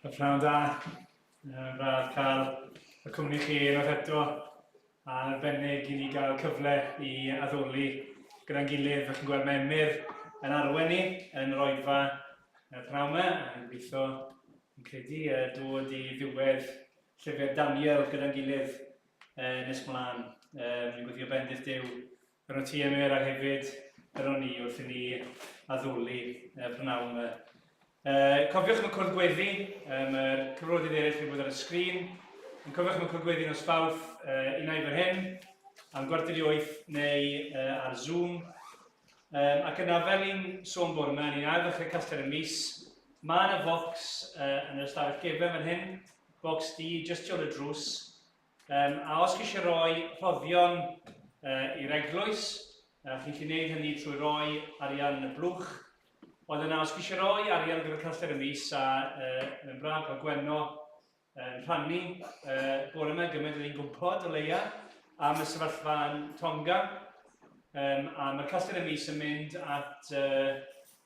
Y pnawn da. Mae'n braf cael y cwmni chi unwaith eto, a'n arbennig i ni gael cyfle i addoli gyda'n gilydd. Fel chi'n gweld, mae Emyr yn arwen ni yn yr oedfa y pnawn yma, a ni'n gobeithio yn credu dod i ddiwedd llyfr Daniel gyda'n gilydd nes mlaen. Ni'n gwthio bendith Duw Yno ti Emyr a hefyd yno ni wrth i ni addoli y prynawn yma. Cofiwch am y cwrdd gweddi, mae'r cyfarfodydd eraill wedi bod ar y sgrin. Yn cofiwch am y cwrdd gweddi nos Fawrth, un ai fan hyn, am 7:45 neu ar Zoom. Ac yna, fel ni'n sôn bore yma, ni'n ail ddechrau Castell y Mis. Mae yna focs yn yr ystafell gefen fan hyn, bocs du, jyst tu ôl y drws. A os chi eisiau rhoi rhoddion i'r eglwys, chi'n gallu gwneud hynny trwy roi arian yn y blwch. Ond yna, os chi eisiau rhoi arian gyfer Castell y Mis, a mae'n braf cael Gwenno yn rhannu bore yma, gymaint oedd hi'n gwybod o leia, am y sefyllfa yn Tonga. A mae'r Castell y Mis yn mynd at,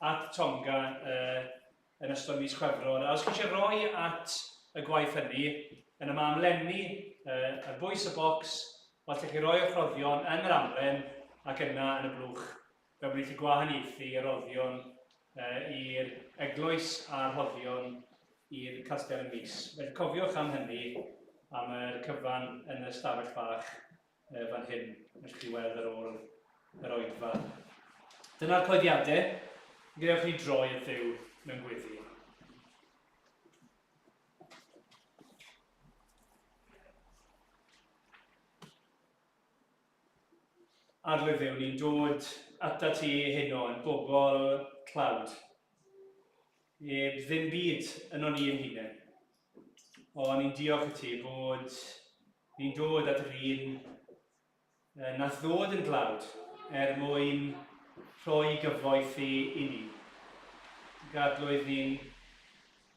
at Tonga yn ystod mis Chwefror. A os chi eisiau rhoi at y gwaith hynny, yna mae amlenni uh, ar bwys y bocs, o allech chi roi eich rhoddion yn yr amlen ac yna yn y blwch, fel bod ni'n gallu gwahaniaethu y rhoddion uh, i'r eglwys a'r rhoddion i'r castell y mis. Felly cofiwch am hynny, am yr cyfan yn y stafell fach fan hyn, allwch chi weld ar ôl yr oedfa. Dyna'r coediadau. Gadewch ni droi at Dduw mewn gweddi. Arglwydd Dduw, ni'n dod atat ti heno yn bobl tlawd. Heb ddim byd yno ni ein hunain. O, ni'n diolch i ti bod ni'n dod at yr un nath ddod yn dlawd er mwyn rhoi gyfoeth i, i ni. Gadlwydd ni'n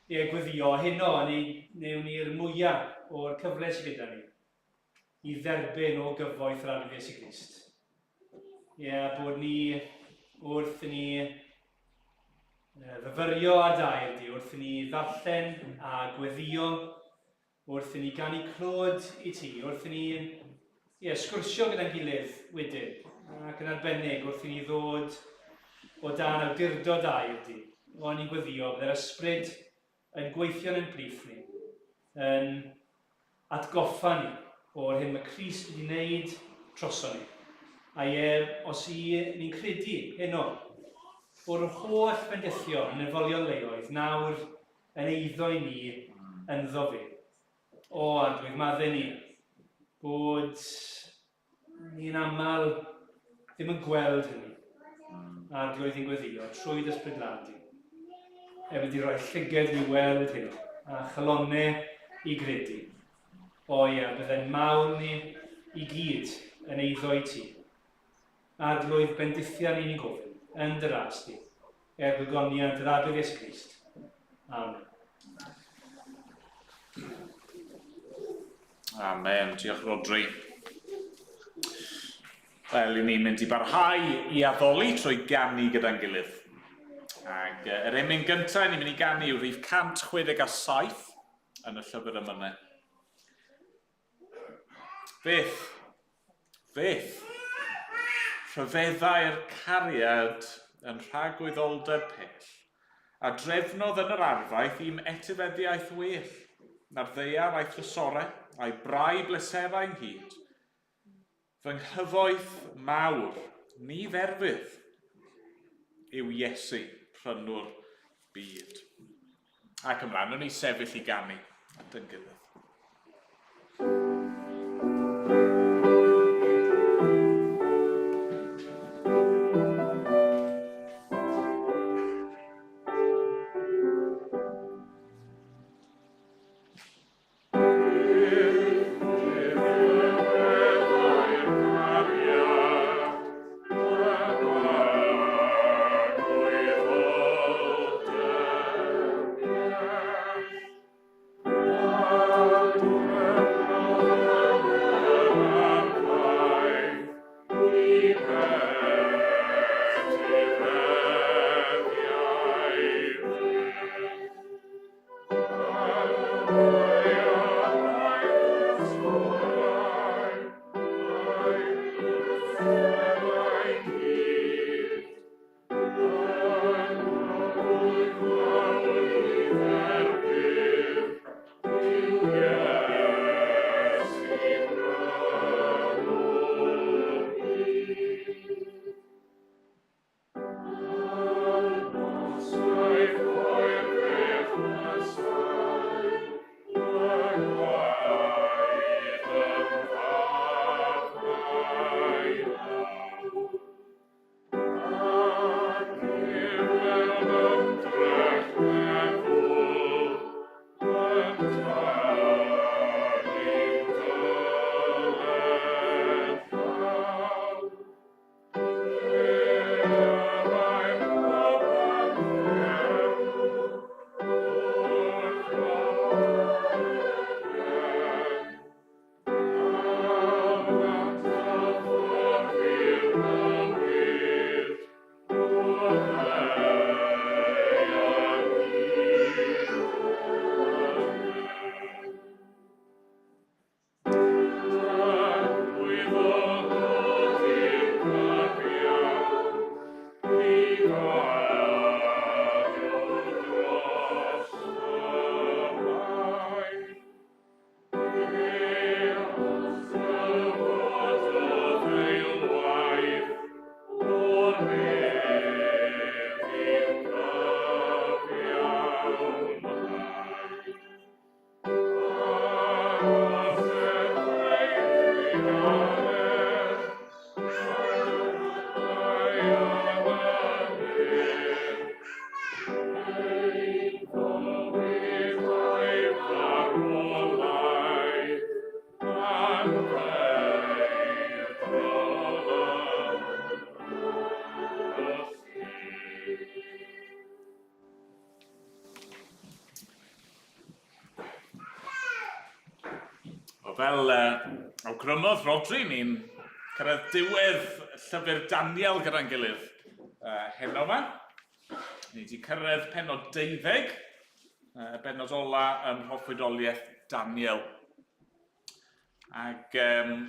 ie, gweddio heno, ni wnewn ni'r mwyaf o'r cyfle sydd gyda ni i dderbyn o gyfoeth yr Arglwydd Iesu Grist. Ie, a bod ni wrth i ni fyfyrio ar dair di, wrth i ni ddarllen a gweddio, wrth i ni ganu clod i ti, wrth i ni ie, sgwrsio gyda'n gilydd wedyn, ac yn arbennig wrth i ni ddod o dan awdurdod air di. O, ni'n gweddio, byddai'r ysbryd yn gweithio yn ein plith ni, yn atgoffa ni o'r hyn mae Crist wedi wneud troson ni. A ie, os i ni'n credu heno bod yr holl fendithion yn efolion leoedd nawr yn eiddo i ni ynddo fe. O, Arglwydd, maddau ni bod Ni'n aml ddim yn gweld hynny. Arglwydd i'n gweddio trwy dy ysbryd lân di. Er wedi rhoi llyged i weld hyn a chalonau i gredu. O ia, bydde'n mawl ni i gyd yn eiddo i ti. Arglwydd, bendithia ni ni'n gofyn, yn dy ras di, er gogoniant yr Arglwydd Iesu Grist. Amen. Amen. Diolch, Rodri. Wel, i ni'n mynd i barhau i addoli trwy ganu gyda'n gilydd. Ac yr emyn gyntaf ni'n mynd i ganu yw rhif 167 yn y llyfr emynau. Fyth, fyth, rhyfeddau'r cariad yn rhagwyddoldeb pell, a drefnodd yn yr arfaeth i'm etifeddiaeth well, na'r ddaear a'i thrysorau, a'i brau bleserau ynghyd. Fy nghyfoeth mawr, ni dderfydd, yw Iesu, prynwr byd. Ac ymlaen, nhw'n ni sefyll i ganu at yn gilydd. Fel awgrymodd Rhodri, ni'n cyrraedd diwedd llyfr Daniel gyda'n gilydd heno yma. Ni wedi cyrraedd penod deuddeg, y bennod ola ym mhroffwydoliaeth Daniel. Ac um,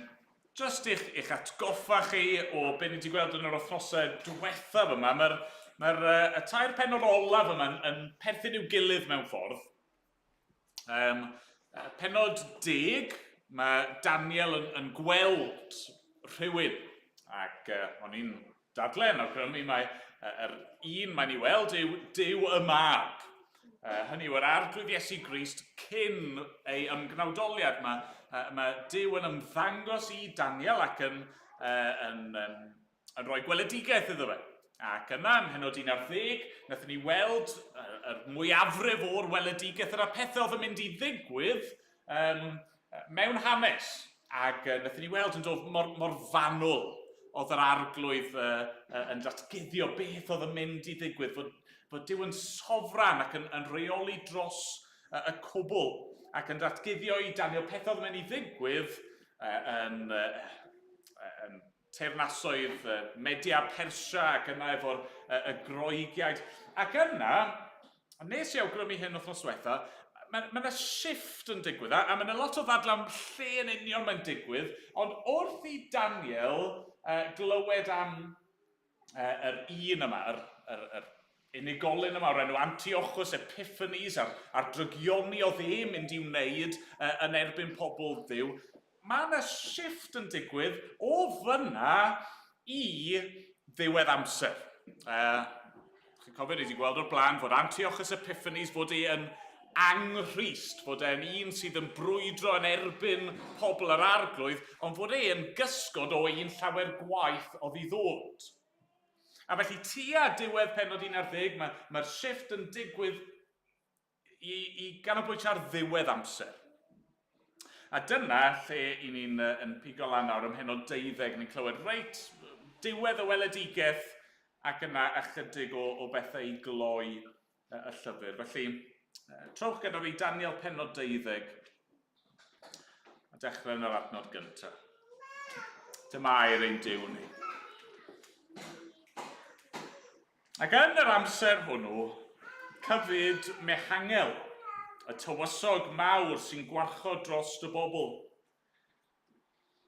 just i'ch, i'ch atgoffa chi o beth ni wedi gweld yn yr wythnosau diwethaf yma, mae'r mae y tair penod olaf yma yn, yn perthyn i'w gilydd mewn ffordd. Um, penod deg, mae Daniel yn, yn gweld rhywun, ac o'n i'n dadle yn awgrymu mai yr un mae'n ei weld yw Duw y Mab. Hynny yw, yr Arglwydd Iesu Grist cyn ei ymgnawdoliad. Mae, mae Duw yn ymddangos i Daniel ac yn, yn, yn, yn rhoi gweledigaeth iddo fe. Ac yna, ym mhenod 11, wnaethon ni weld yr mwyafrif o'r weledigaeth yna, pethau oedd yn mynd i ddigwydd um, mewn hanes. Ac wnaethon ni weld yn dod mor, mor fanwl oedd yr arglwydd yn datguddio beth oedd yn mynd i ddigwydd, fod, fod Duw yn sofran ac yn, yn rheoli dros y cwbl. ac yn datguddio i Daniel pethau oedd yn mynd i ddigwydd yn, yn teyrnasoedd Media, Persia ac yna efo'r y Groegiaid. Ac yna, nes i awgrymu hyn wythnos diwetha, mae yna shift yn digwydd, a mae yna lot o ddadlau am lle yn union mae'n digwydd, ond wrth i Daniel glywed am yr un yma, yr, yr, yr unigolyn yma o'r enw Antiochus Epiphanes a'r, a'r drygioni oedd e'n mynd i wneud yn erbyn pobl Dduw, mae yna shift yn digwydd o fyna i ddiwedd amser. Chi'n cofio, ni wedi gweld o'r blaen fod Antiochus Epiphanes, fod e yn anghrist, fod e'n un sydd yn brwydro yn erbyn pobl yr arglwydd, ond fod e yn gysgod o un llawer gwaith oedd i ddod. A felly tua diwedd pennod 11, mae'r mae shift yn digwydd i, i ganolbwyntio ar ddiwedd amser. A dyna lle i ni'n yn pigo lan nawr ym mhennod 12, ni'n clywed reit diwedd y weledigaeth ac yna ychydig o, o bethau i gloi y llyfr. Felly, trowch gyda fi Daniel pennod 12 a dechrau yn yr adnod gyntaf. Dyma air ein Duw ni. Ac yn yr amser hwnnw, cyfyd Mehangel, y tywysog mawr sy'n gwarchod dros y bobl.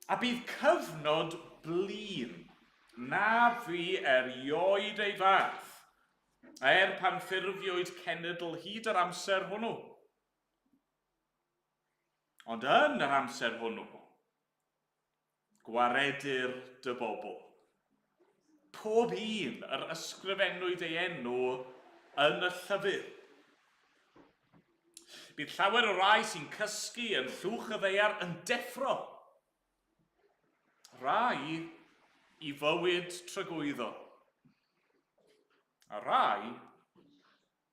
A bydd cyfnod blin na fu erioed ei fath, er pan ffurfiwyd cenedl hyd yr amser hwnnw. Ond yn yr amser hwnnw, Gwaredir dy bobl. Pob un yr ysgrifennwyd ei enw yn y llyfr. Bydd llawer o rai sy'n cysgu yn llwch y ddaear yn deffro. Rai i fywyd tragwyddo. A rai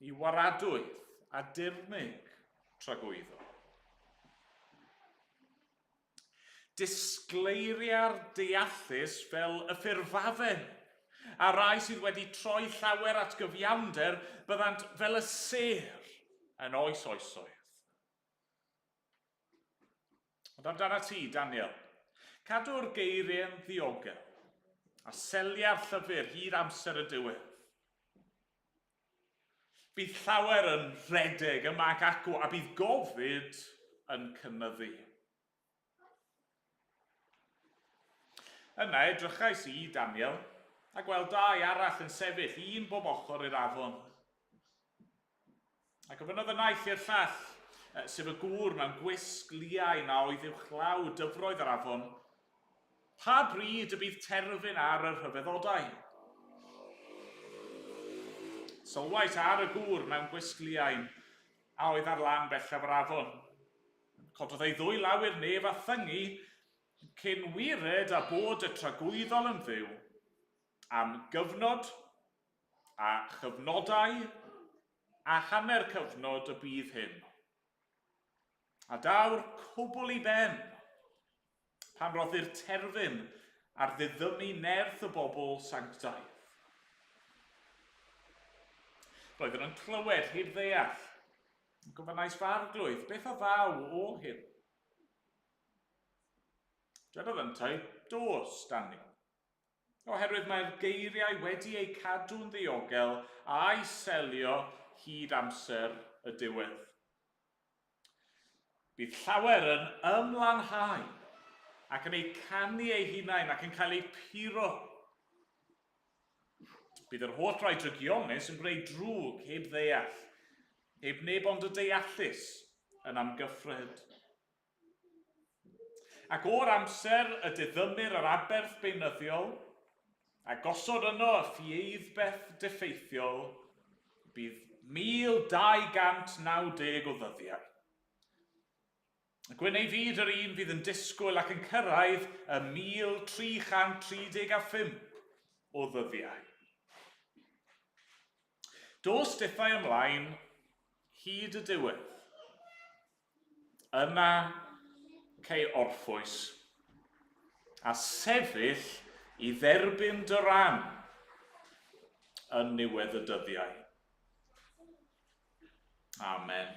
i waradwydd a dirmyg tragwyddo. Disgleiria'r deallus fel y ffurfafen, a rai sydd wedi troi llawer at gyfiawnder byddant fel y sêr yn oes oesoedd. Ond amdana ti, Daniel, cadw'r geiriau'n ddiogel, a selia'r llyfr hyd amser y diwedd. Bydd llawer yn rhedeg yma ac acw, a bydd gofid yn cynyddu. Yna edrychais i, Daniel, a gweld dau arall yn sefyll, un bob ochr i'r afon. A gofynnodd y naill i'r llall, sef y gŵr mewn gwisg liain a oedd uwchlaw dyfroedd yr afon, Pa bryd y bydd terfyn ar y rhyfeddodau? Sylwais ar y gŵr mewn gwisg liain a oedd ar lan bellaf yr afon. Cododd ei ddwy law i'r nef a thyngu cyn wired a bod y tragwyddol yn fyw am gyfnod a chyfnodau a hanner cyfnod y bydd hyn. A daw'r cwbl i ben pan roddir terfyn ar ddiddymu nerth y bobl sanctaidd. Roeddwn yn clywed heb ddeall. Gofynnais fy arglwydd, beth a ddaw o hyn? Dwedodd yntau, dos, Daniel. Oherwydd mae'r geiriau wedi eu cadw'n ddiogel a'u selio hyd amser y diwedd. Bydd llawer yn ymlanhau ac yn eu canu eu hunain ac yn cael eu puro. Bydd yr holl rai drygionus yn gwneud drwg heb ddeall, heb neb ond y deallus yn amgyffred. Ac o'r amser y diddymir yr aberth beunyddiol, a gosod yno y ffieiddbeth diffeithiol, bydd 1290 o ddyddiau. Gwyn ei fyd yr un fydd yn disgwyl ac yn cyrraedd y 1335 o ddyddiau. Dos dithau ymlaen hyd y diwedd. Yna cei orffwys a sefyll i dderbyn dy ran yn niwedd y dyddiau. Amen.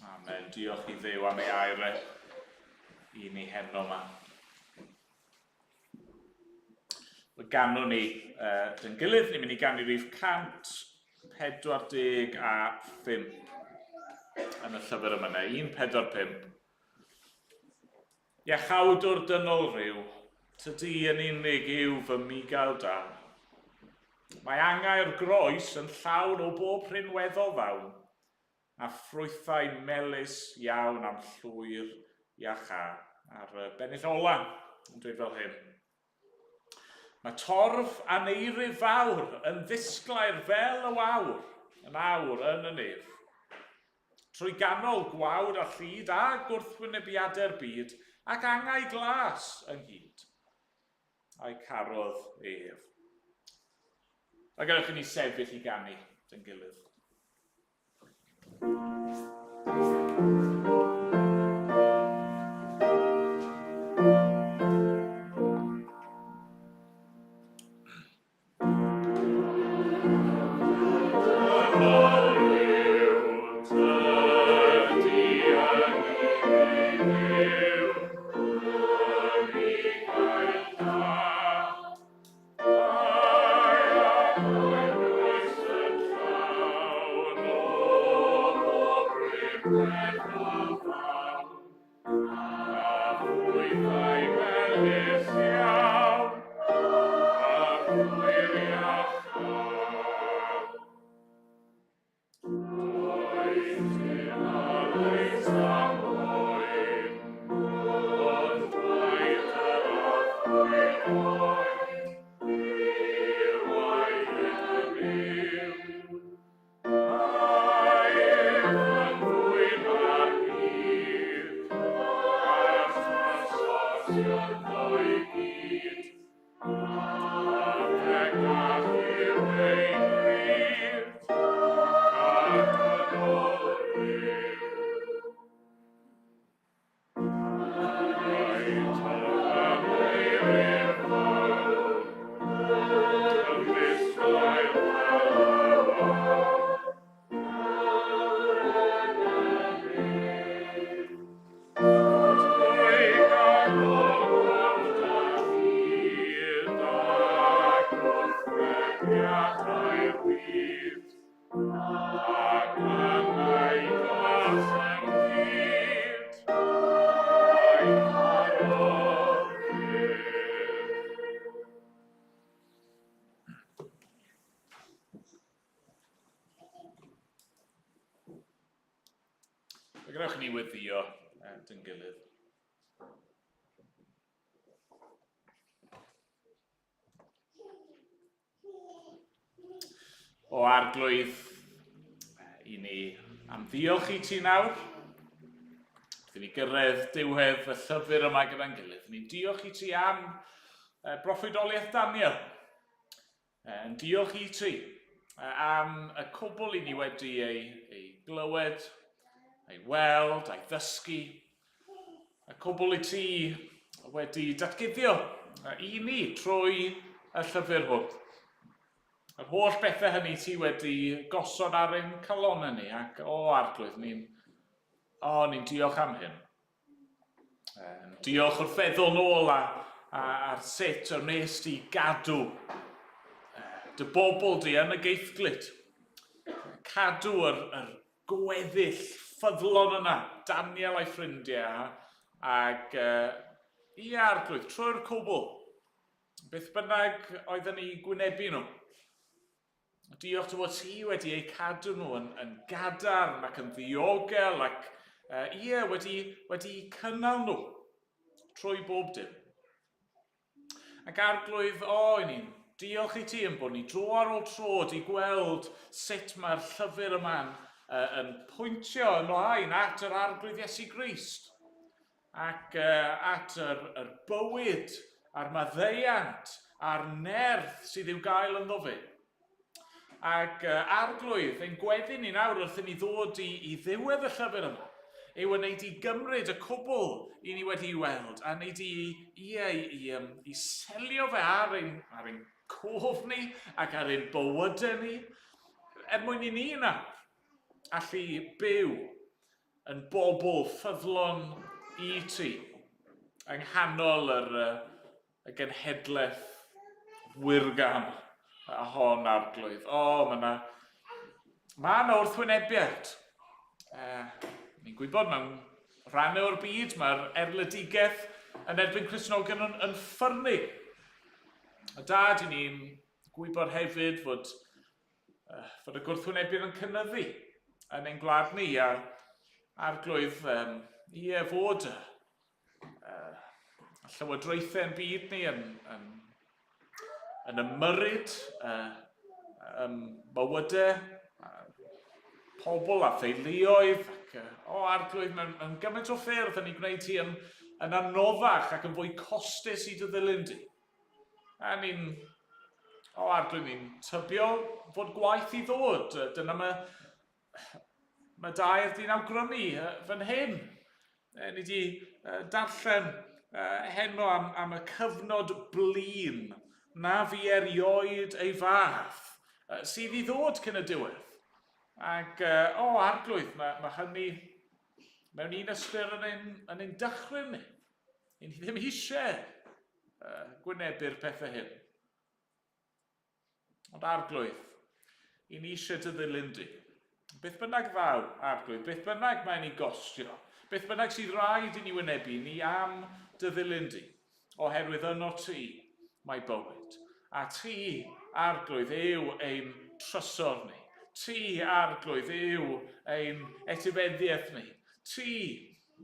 Amen. Diolch i Dduw am ei air e i ni heno yma. Mae ganwn ni dyn gilydd, ni'n mynd i ganu rhif 145 yn y llyfr yma, neu 145. Iachawdwr dynol rhyw, tydi yn unig yw fy migael da. Mae angau'r groes yn llawn o bob rhinweddol ddawn, a ffrwythau melys iawn am llwyr iachâ. A'r bennill ola yn dweud fel hyn. Mae torf aneirif fawr yn ddisglair fel y wawr, yn awr yn y nef. Trwy ganol gwawr a llid a gwrthwynebiadau'r byd ac angau glas ynghyd, a'i carodd ef. A gadewch i ni sefyll i ganu dyn gilydd. Fe gadewch i ni weddio dyn gilydd. O arglwydd, i ni am ddiolch i ti nawr. Wrth i ni gyrraedd diwedd y llyfr yma gyda'n gilydd, ni'n diolch i ti am broffwydoliaeth Daniel. Yn diolch i ti am y cwbl i ni wedi ei, ei glywed, ei weld, ei ddysgu. Y cwbl i ti wedi datguddio i ni trwy y llyfr hwn. Yr holl bethau hynny ti wedi gosod ar ein calonnau ni ac o arglwydd ni'n o, ni'n diolch am hyn. Diolch wrth feddwl nôl a, a, ar sut o wnes di gadw dy bobl di yn y geithglyd. Cadw yr, yr gweddill ffyddlon yna, Daniel a'i ffrindiau, ac uh, i arglwydd, trwy'r cwbl, beth bynnag oedden ni gwynebu nhw. Diolch dy fod ti wedi eu cadw nhw yn, yn gadarn ac yn ddiogel ac uh, ie, wedi, wedi cynnal nhw trwy bob dim. Ac arglwydd, o, i ni'n diolch i ti yn bod ni dro ar ôl tro di gweld sut mae'r llyfr yma'n uh, yn pwyntio ymlaen at yr arglwydd Iesu Grist ac uh, at yr, yr bywyd a'r maddeuant a'r nerth sydd i'w gael ynddo fe. Ac uh, arglwydd, ein gweddi ni nawr wrth i ni ddod i, i ddiwedd y llyfr yma, yw yn neud i gymryd y cwbl i ni wedi i weld a neud i, i, i, i, um, i selio fe ar ein, ar ein cof ni ac ar ein bywydau ni, er mwyn i ni nawr allu byw. yn bobl ffyddlon i ti yng nghanol yr, y genhedlaeth wirgam a hon arglwydd. O, mae yna mae yna wrthwynebiad. Ni'n gwybod mewn rhannau o'r byd mae'r erledigaeth yn erbyn Cristnogion yn, yn ffyrnig. A dad, i ni'n gwybod hefyd fod fod y gwrthwynebydd yn cynyddu yn ein gwlad ni a arglwydd um, ie fod llywodraethau yn byd ni yn, yn, yn ymyrryd ym mywydau pobl a theuluoedd ac o arglwydd mewn, mewn gymaint o ffyrdd yn ei gwneud hi yn, yn anoddach ac yn fwy costus i dy ddilyn di. A ni'n... O, arglwydd, ni'n tybio fod gwaith i ddod. Dyna mae, mae dair di'n awgrymu fan hyn. Ni wedi darllen heno am, am y cyfnod blin na fi erioed ei fath sydd i ddod cyn y diwedd. Ac, o, arglwydd, mae, mae hynny mewn un ystyr yn ein, yn ein dychryn ni. I ni ddim eisiau gwynebu'r pethau hyn. Ond arglwydd, i ni eisiau dy ddilyn di. Beth bynnag ddaw, arglwydd, beth bynnag mae'n ei gostio, beth bynnag sydd rhaid i ni wynebu, ni am dy ddilyn di, oherwydd yno ti mae bywyd. A ti, arglwydd, yw ein trysor ni. Ti, arglwydd, yw ein etifeddiaeth ni. Ti,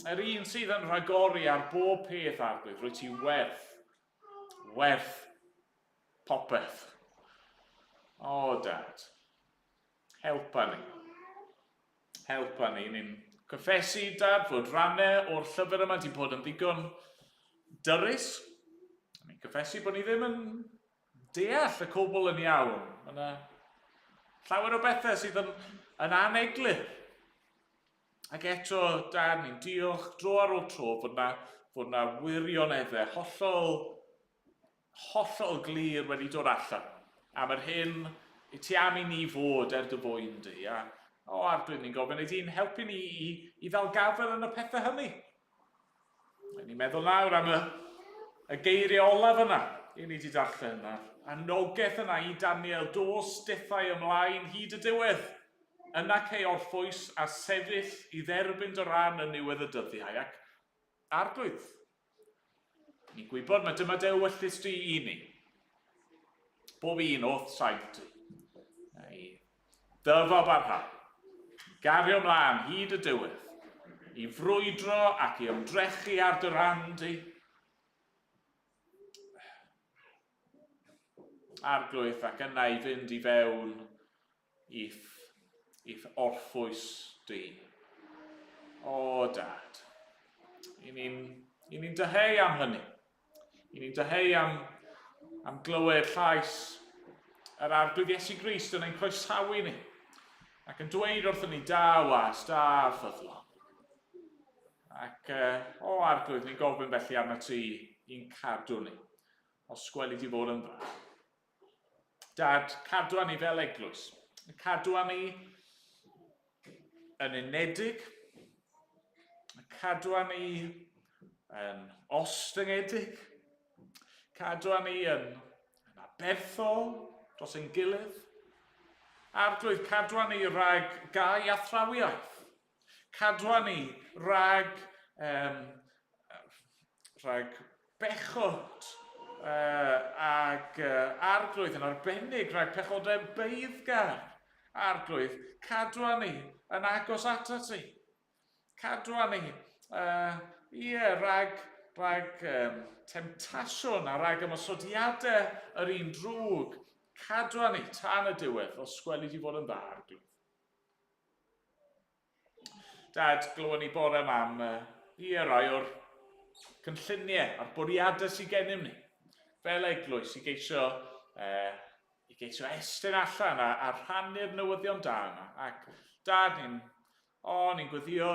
Yr un sydd yn rhagori ar bob peth, Arglwydd, rwyt ti werth, werth popeth. O, Dad, helpa ni. Helpa ni. Ni'n cyffesu, Dad, fod rhannau o'r llyfr yma wedi bod yn ddigon dyrys. Ni'n cyffesu bod ni ddim yn deall y cwbl yn iawn. Mae yna llawer o bethau sydd yn, yn aneglur. Ac eto, Dad, ni'n diolch dro ar ôl tro fod na, fod na wirioneddau hollol, hollol glir wedi dod allan am yr hyn i ti am i ni fod er dy fwyn di. A, o, Arglwydd, ni'n gofyn i ti'n helpu ni i, i ddal gafael yn y pethau hynny. Ni'n meddwl nawr am y, y geiriau olaf yna i ni wedi darllen, a'r anogaeth yna i Daniel, dos dethau ymlaen hyd y diwedd. Yna cei orffwys a sefyll i dderbyn dy ran yn niwedd y dyddiau, ac arglwydd, ni'n gwybod mae dyma dy ewyllys di i ni. Bob un o'th saint di. I Dyfal barhau. Gario mlaen hyd y diwedd. I frwydro ac i ymdrechu ar dy ran di. Arglwydd ac yna i fynd i fewn i'th, i'th orffwys di. O, Dad, i ni'n ni dyheu am hynny. I ni'n dyheu am, am glywed llais yr Arglwydd Iesu Grist yn ein croesawu ni ac yn dweud wrthyn ni, da was, da ffyddlon. Ac, o Arglwydd, ni'n gofyn felly arna ti i'n cadw ni, os gweli di fod yn dda. Dad, cadw ni fel eglwys. Cadw ni yn unedig. Cadw ni yn ostyngedig. Cadw ni yn, yn aberthol dros ein gilydd. Arglwydd, cadw ni rhag gau athrawiaeth. Cadwa ni rhag, um, rhag bechod uh, ag uh, arglwydd yn arbennig rhag pechodau beiddgar. Arglwydd, cadwa ni yn agos atat ti. Cadwa ni, uh, ie, rhag, rhag um, temtasiwn a rhag ymosodiadau yr un drwg. Cadwa ni tan y diwedd, os gweli di fod yn dda, arglwydd. Dad, glywon ni bore yma am uh, ie, rai o'r cynlluniau a'r bwriadau sydd gennym ni fel eglwys i geisio, uh, i geisio estyn allan a, a rhannu'r newyddion da yma. Ac dad, ni'n o, ni'n gweddio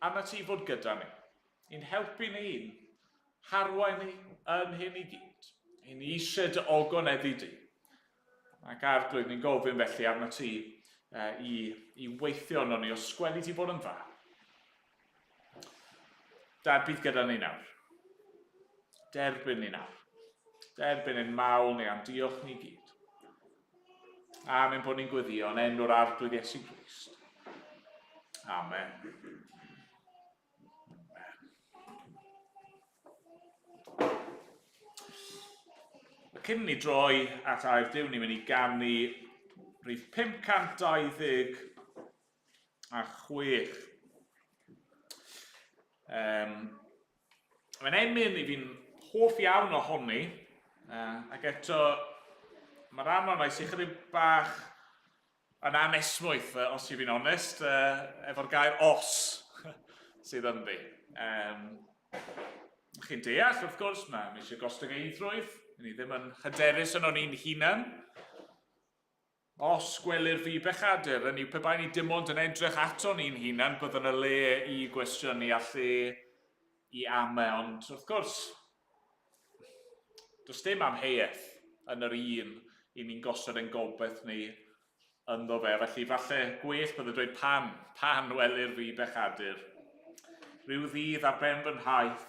arna ti fod gyda ni. I'n helpu ni, i'n harwain ni yn hyn i gyd. I ni eisiau dy ogoneddu di. Ac arglwydd, ni'n gofyn felly arna ti i, i weithio arno ni, os gweli ti bod yn dda. Dad, bydd gyda ni nawr. Derbyn ni nawr. Derbyn ein mawl ni a'n diolch ni gyd. Am ein bod ni'n gweddio yn enw'r Arglwydd Iesu Grist. Amen. Cyn ni droi at air Duw, ni'n mynd i ganu rhif 526. Mae'n emyn i fi'n hoff iawn ohoni, ac eto mae'r rhan o'n sy'n chydig bach yn anesmwyth, os i fi'n onest, efo'r gair os sydd ynddi. Um, chi'n deall, wrth gwrs, mae eisiau gostyngeidrwydd, ni ddim yn hyderus yn o'n i'n hunan. Os gwelir fi bechadur, yn yw pe bai ni dim ond yn edrych ato ni'n hunan, byddwn y le i gwestiynu a lle i ame, ond wrth gwrs, Does dim amheuaeth yn yr un i ni'n gosod ein gobaith ni ynddo fe, felly falle gwell bydde dweud pan, pan welir fi bechadur. Rhyw ddydd ar ben fy nhaith,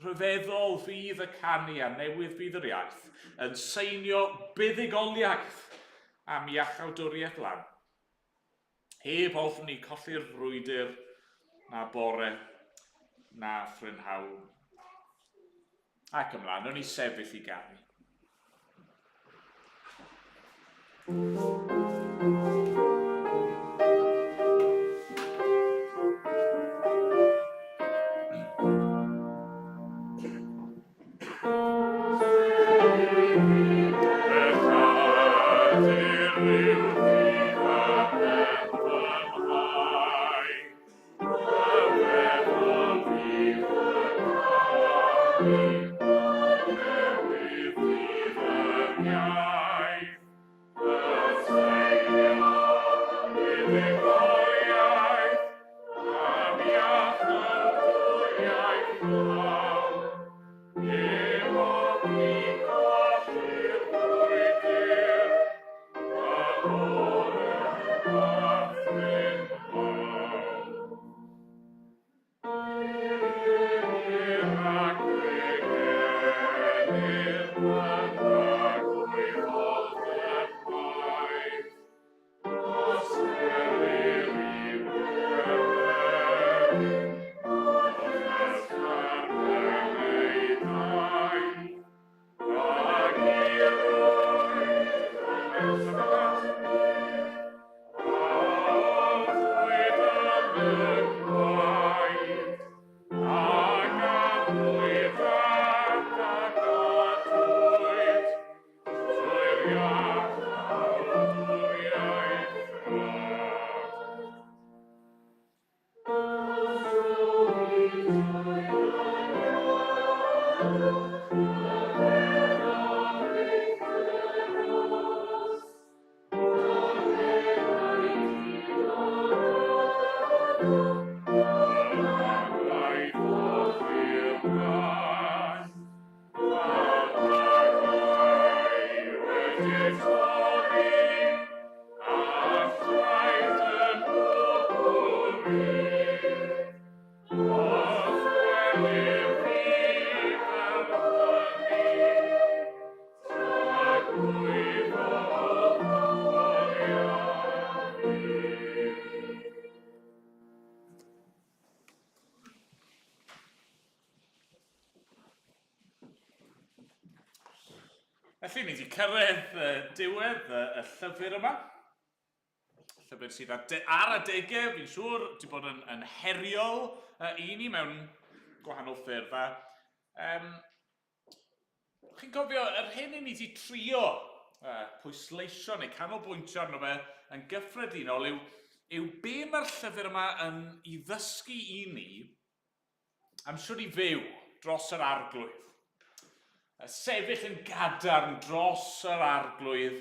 rhyfeddol fydd y canu a newydd fydd yr iaith, yn seinio buddugoliaeth am iachawdwriaeth lan. Heb ofni colli'r frwydr na bore na phrynhawn. Ac ymlaen, o'n i sefyll i ganu. Felly, ni wedi cyrraedd diwedd y, y llyfr yma. Llyfr sydd ar, ar adegau, fi'n siŵr, wedi bod yn, yn heriol i ni mewn gwahanol ffyrdd. A, um, chi'n cofio, yr hyn i ni wedi trio pwysleisio neu canolbwyntio arno fe yn gyffredinol yw, yw be mae'r llyfr yma yn i ddysgu i ni am siwr i fyw dros yr arglwydd. Sefyll yn gadarn dros yr arglwydd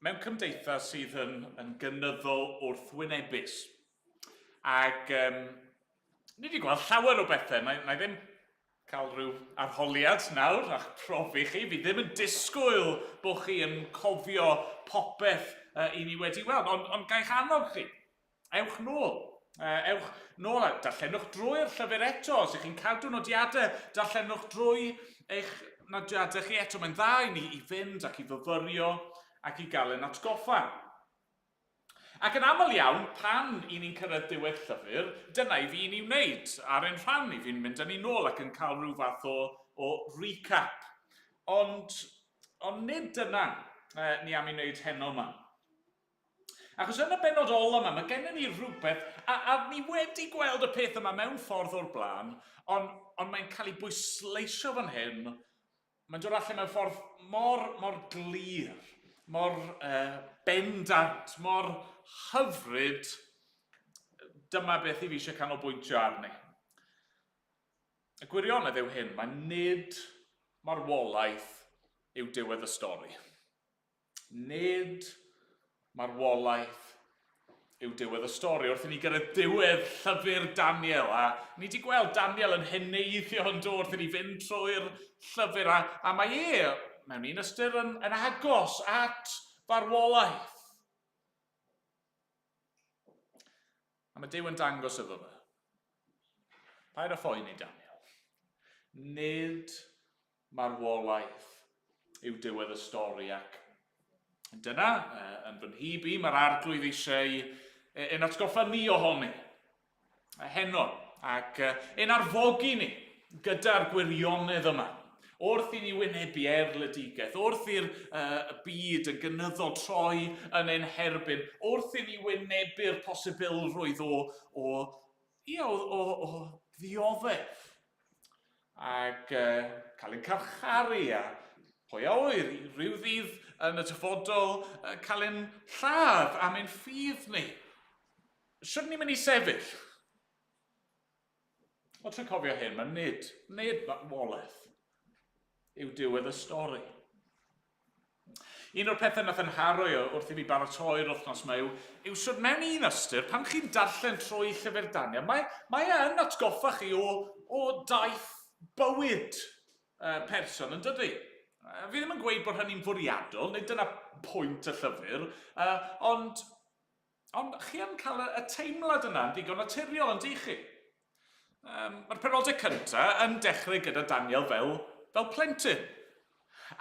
mewn cymdeithas sydd yn, yn gynyddol wrthwynebus. Ac um, ni wedi gweld llawer o bethau, na, na i ddim cael rhyw arholiad nawr a'ch profi chi. Fi ddim yn disgwyl bod chi yn cofio popeth i ni wedi weld. Ond, ond gaich annog chi, ewch nôl. Ewch nôl a darllenwch drwy'r llyfr eto. Os ych chi'n cadw nodiadau, darllenwch drwy eich nodiadau chi eto. Mae'n dda i ni i fynd ac i fyfyrio ac i gael ein atgoffa. Ac yn aml iawn, pan i ni'n cyrraedd diwedd llyfr, dyna i fi ni wneud ar ein rhan ni. Fi'n mynd â ni nôl ac yn cael rhyw fath o, o recap. Ond, ond nid dyna eh, ni am ei wneud heno yma. Achos yn y bennod ola yma, mae gennym ni rhywbeth, a, a ni wedi gweld y peth yma mewn ffordd o'r blaen, ond, ond mae'n cael ei bwysleisio fan hyn Mae'n dod allan mewn ffordd mor, mor glir, mor uh, bendant, mor hyfryd. Dyma beth i fi eisiau canolbwyntio arni. Y gwirionedd yw hyn, mae nid marwolaeth yw diwedd y stori. Nid marwolaeth yw diwedd y stori. Wrth i ni gyrraedd diwedd llyfr Daniel, a ni wedi gweld Daniel yn heneiddio yn dod wrth i ni fynd trwy'r llyfr, a, a mae e, mewn un ystyr, yn, yn agos at farwolaeth. A mae Duw yn dangos iddo fe. Paid â phoeni, Daniel. Nid marwolaeth yw diwedd y stori ac dyna, yn fy nhyb i, mae'r arglwydd eisiau ein atgoffa ni ohoni heno ac ein arfogi ni gyda'r gwirionedd yma. Wrth i ni wynebu erledigaeth, wrth i'r uh, byd yn gynyddol troi yn ein herbyn, wrth i ni wynebu'r posibilrwydd o, o, ia, o, o, o ddioddef ac uh, cael ein carcharu a pwy a oer i ryw ddydd yn y dyfodol uh, cael ein lladd am ein ffydd ni. Sut ni'n mynd i sefyll? Wel, trwy cofio hyn, mae nid, nid marwolaeth yw diwedd y stori. Un o'r pethau nath yn nharo i wrth i fi baratoi'r wythnos yma yw, yw sut mewn un ystyr, pan chi'n darllen trwy llyfr Daniel, mae, mae e yn atgoffa chi o, o daith bywyd uh, person, yn dydy? Uh, fi ddim yn gweud bod hynny'n fwriadol, nid dyna pwynt y llyfr, uh, ond Ond chi yn cael y, y teimlad yna yn ddigon naturiol, yn dych chi? Um, Mae'r penodau cyntaf yn dechrau gyda Daniel fel, fel plentyn.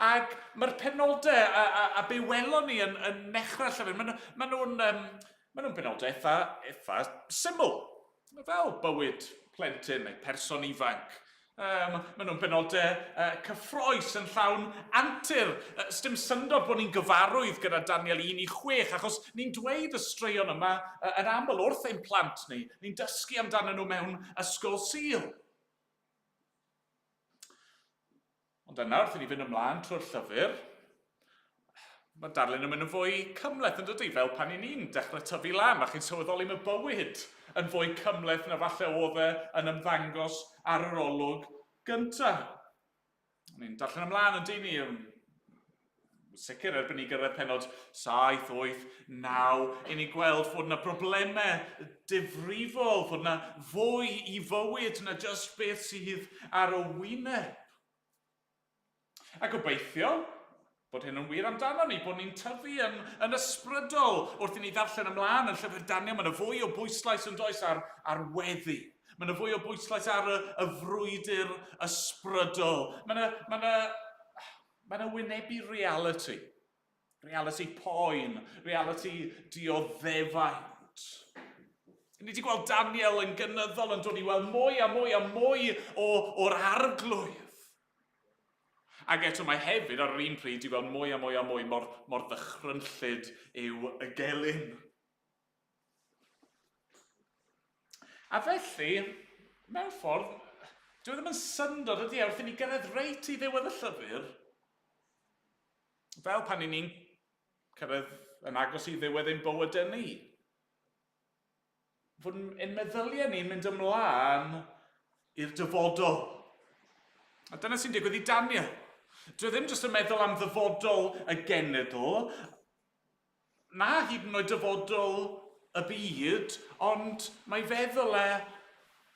Ac mae'r penodau a, a, a be welon ni yn, yn nechrau llyfr, maen, maen nhw'n um, maen nhw'n penodau eitha, eitha syml. Fel bywyd plentyn neu person ifanc. Um, maen nhw'n benodau uh, cyffroes yn llawn antur. Uh, Sdim syndod bod ni'n gyfarwydd gyda Daniel 1 i 6, achos ni'n dweud y straeon yma uh, yn aml wrth ein plant ni. Ni'n dysgu amdanyn nhw mewn ysgol Sul. Ond yna, wrth i ni fynd ymlaen trwy'r llyfr, mae darlun yn mynd yn fwy cymhleth yn dydy, fel pan i ni'n dechrau tyfu lan, a chi'n sylweddoli mae bywyd yn fwy cymhleth na falle oedd e yn ymddangos ar yr olwg gyntaf. Ni'n darllen ymlaen yn dyn ni, sicr erbyn ni gyrraedd penod 7, 8, 9, i ni gweld fod yna broblemau difrifol, fod yna fwy i fywyd na jyst beth sydd ar y wyneb. A gobeithio bod hyn yn wir amdano ni, bod ni'n tyfu yn, yn ysbrydol wrth i ni ddarllen ymlaen yn llyfr Daniel. Mae yna fwy o bwyslais yn does ar, ar weddi. Mae yna fwy o bwyslais ar y, y frwydr ysbrydol. Mae yna, mae yna Mae yna wynebu realiti. Realiti poen, realiti dioddefaint. Ni wedi gweld Daniel yn gynyddol yn dod i weld mwy a mwy a mwy o, o'r arglwydd. Ac eto mae hefyd ar yr un pryd i weld mwy a mwy a mwy mor, mor ddychrynllyd yw y gelyn. A felly, mewn ffordd, dyw e ddim yn syndod ydy e, wrth i ni gyrraedd reit i ddiwedd y llyfr, fel pan i ni'n cyrraedd yn agos i ddiwedd ein bywydau ni, fod ein meddyliau ni'n mynd ymlaen i'r dyfodol. A dyna sy'n digwydd i Daniel. Dwi e ddim jyst yn meddwl am ddyfodol y genedl, na hyd yn oed dyfodol y byd, ond mae feddwl e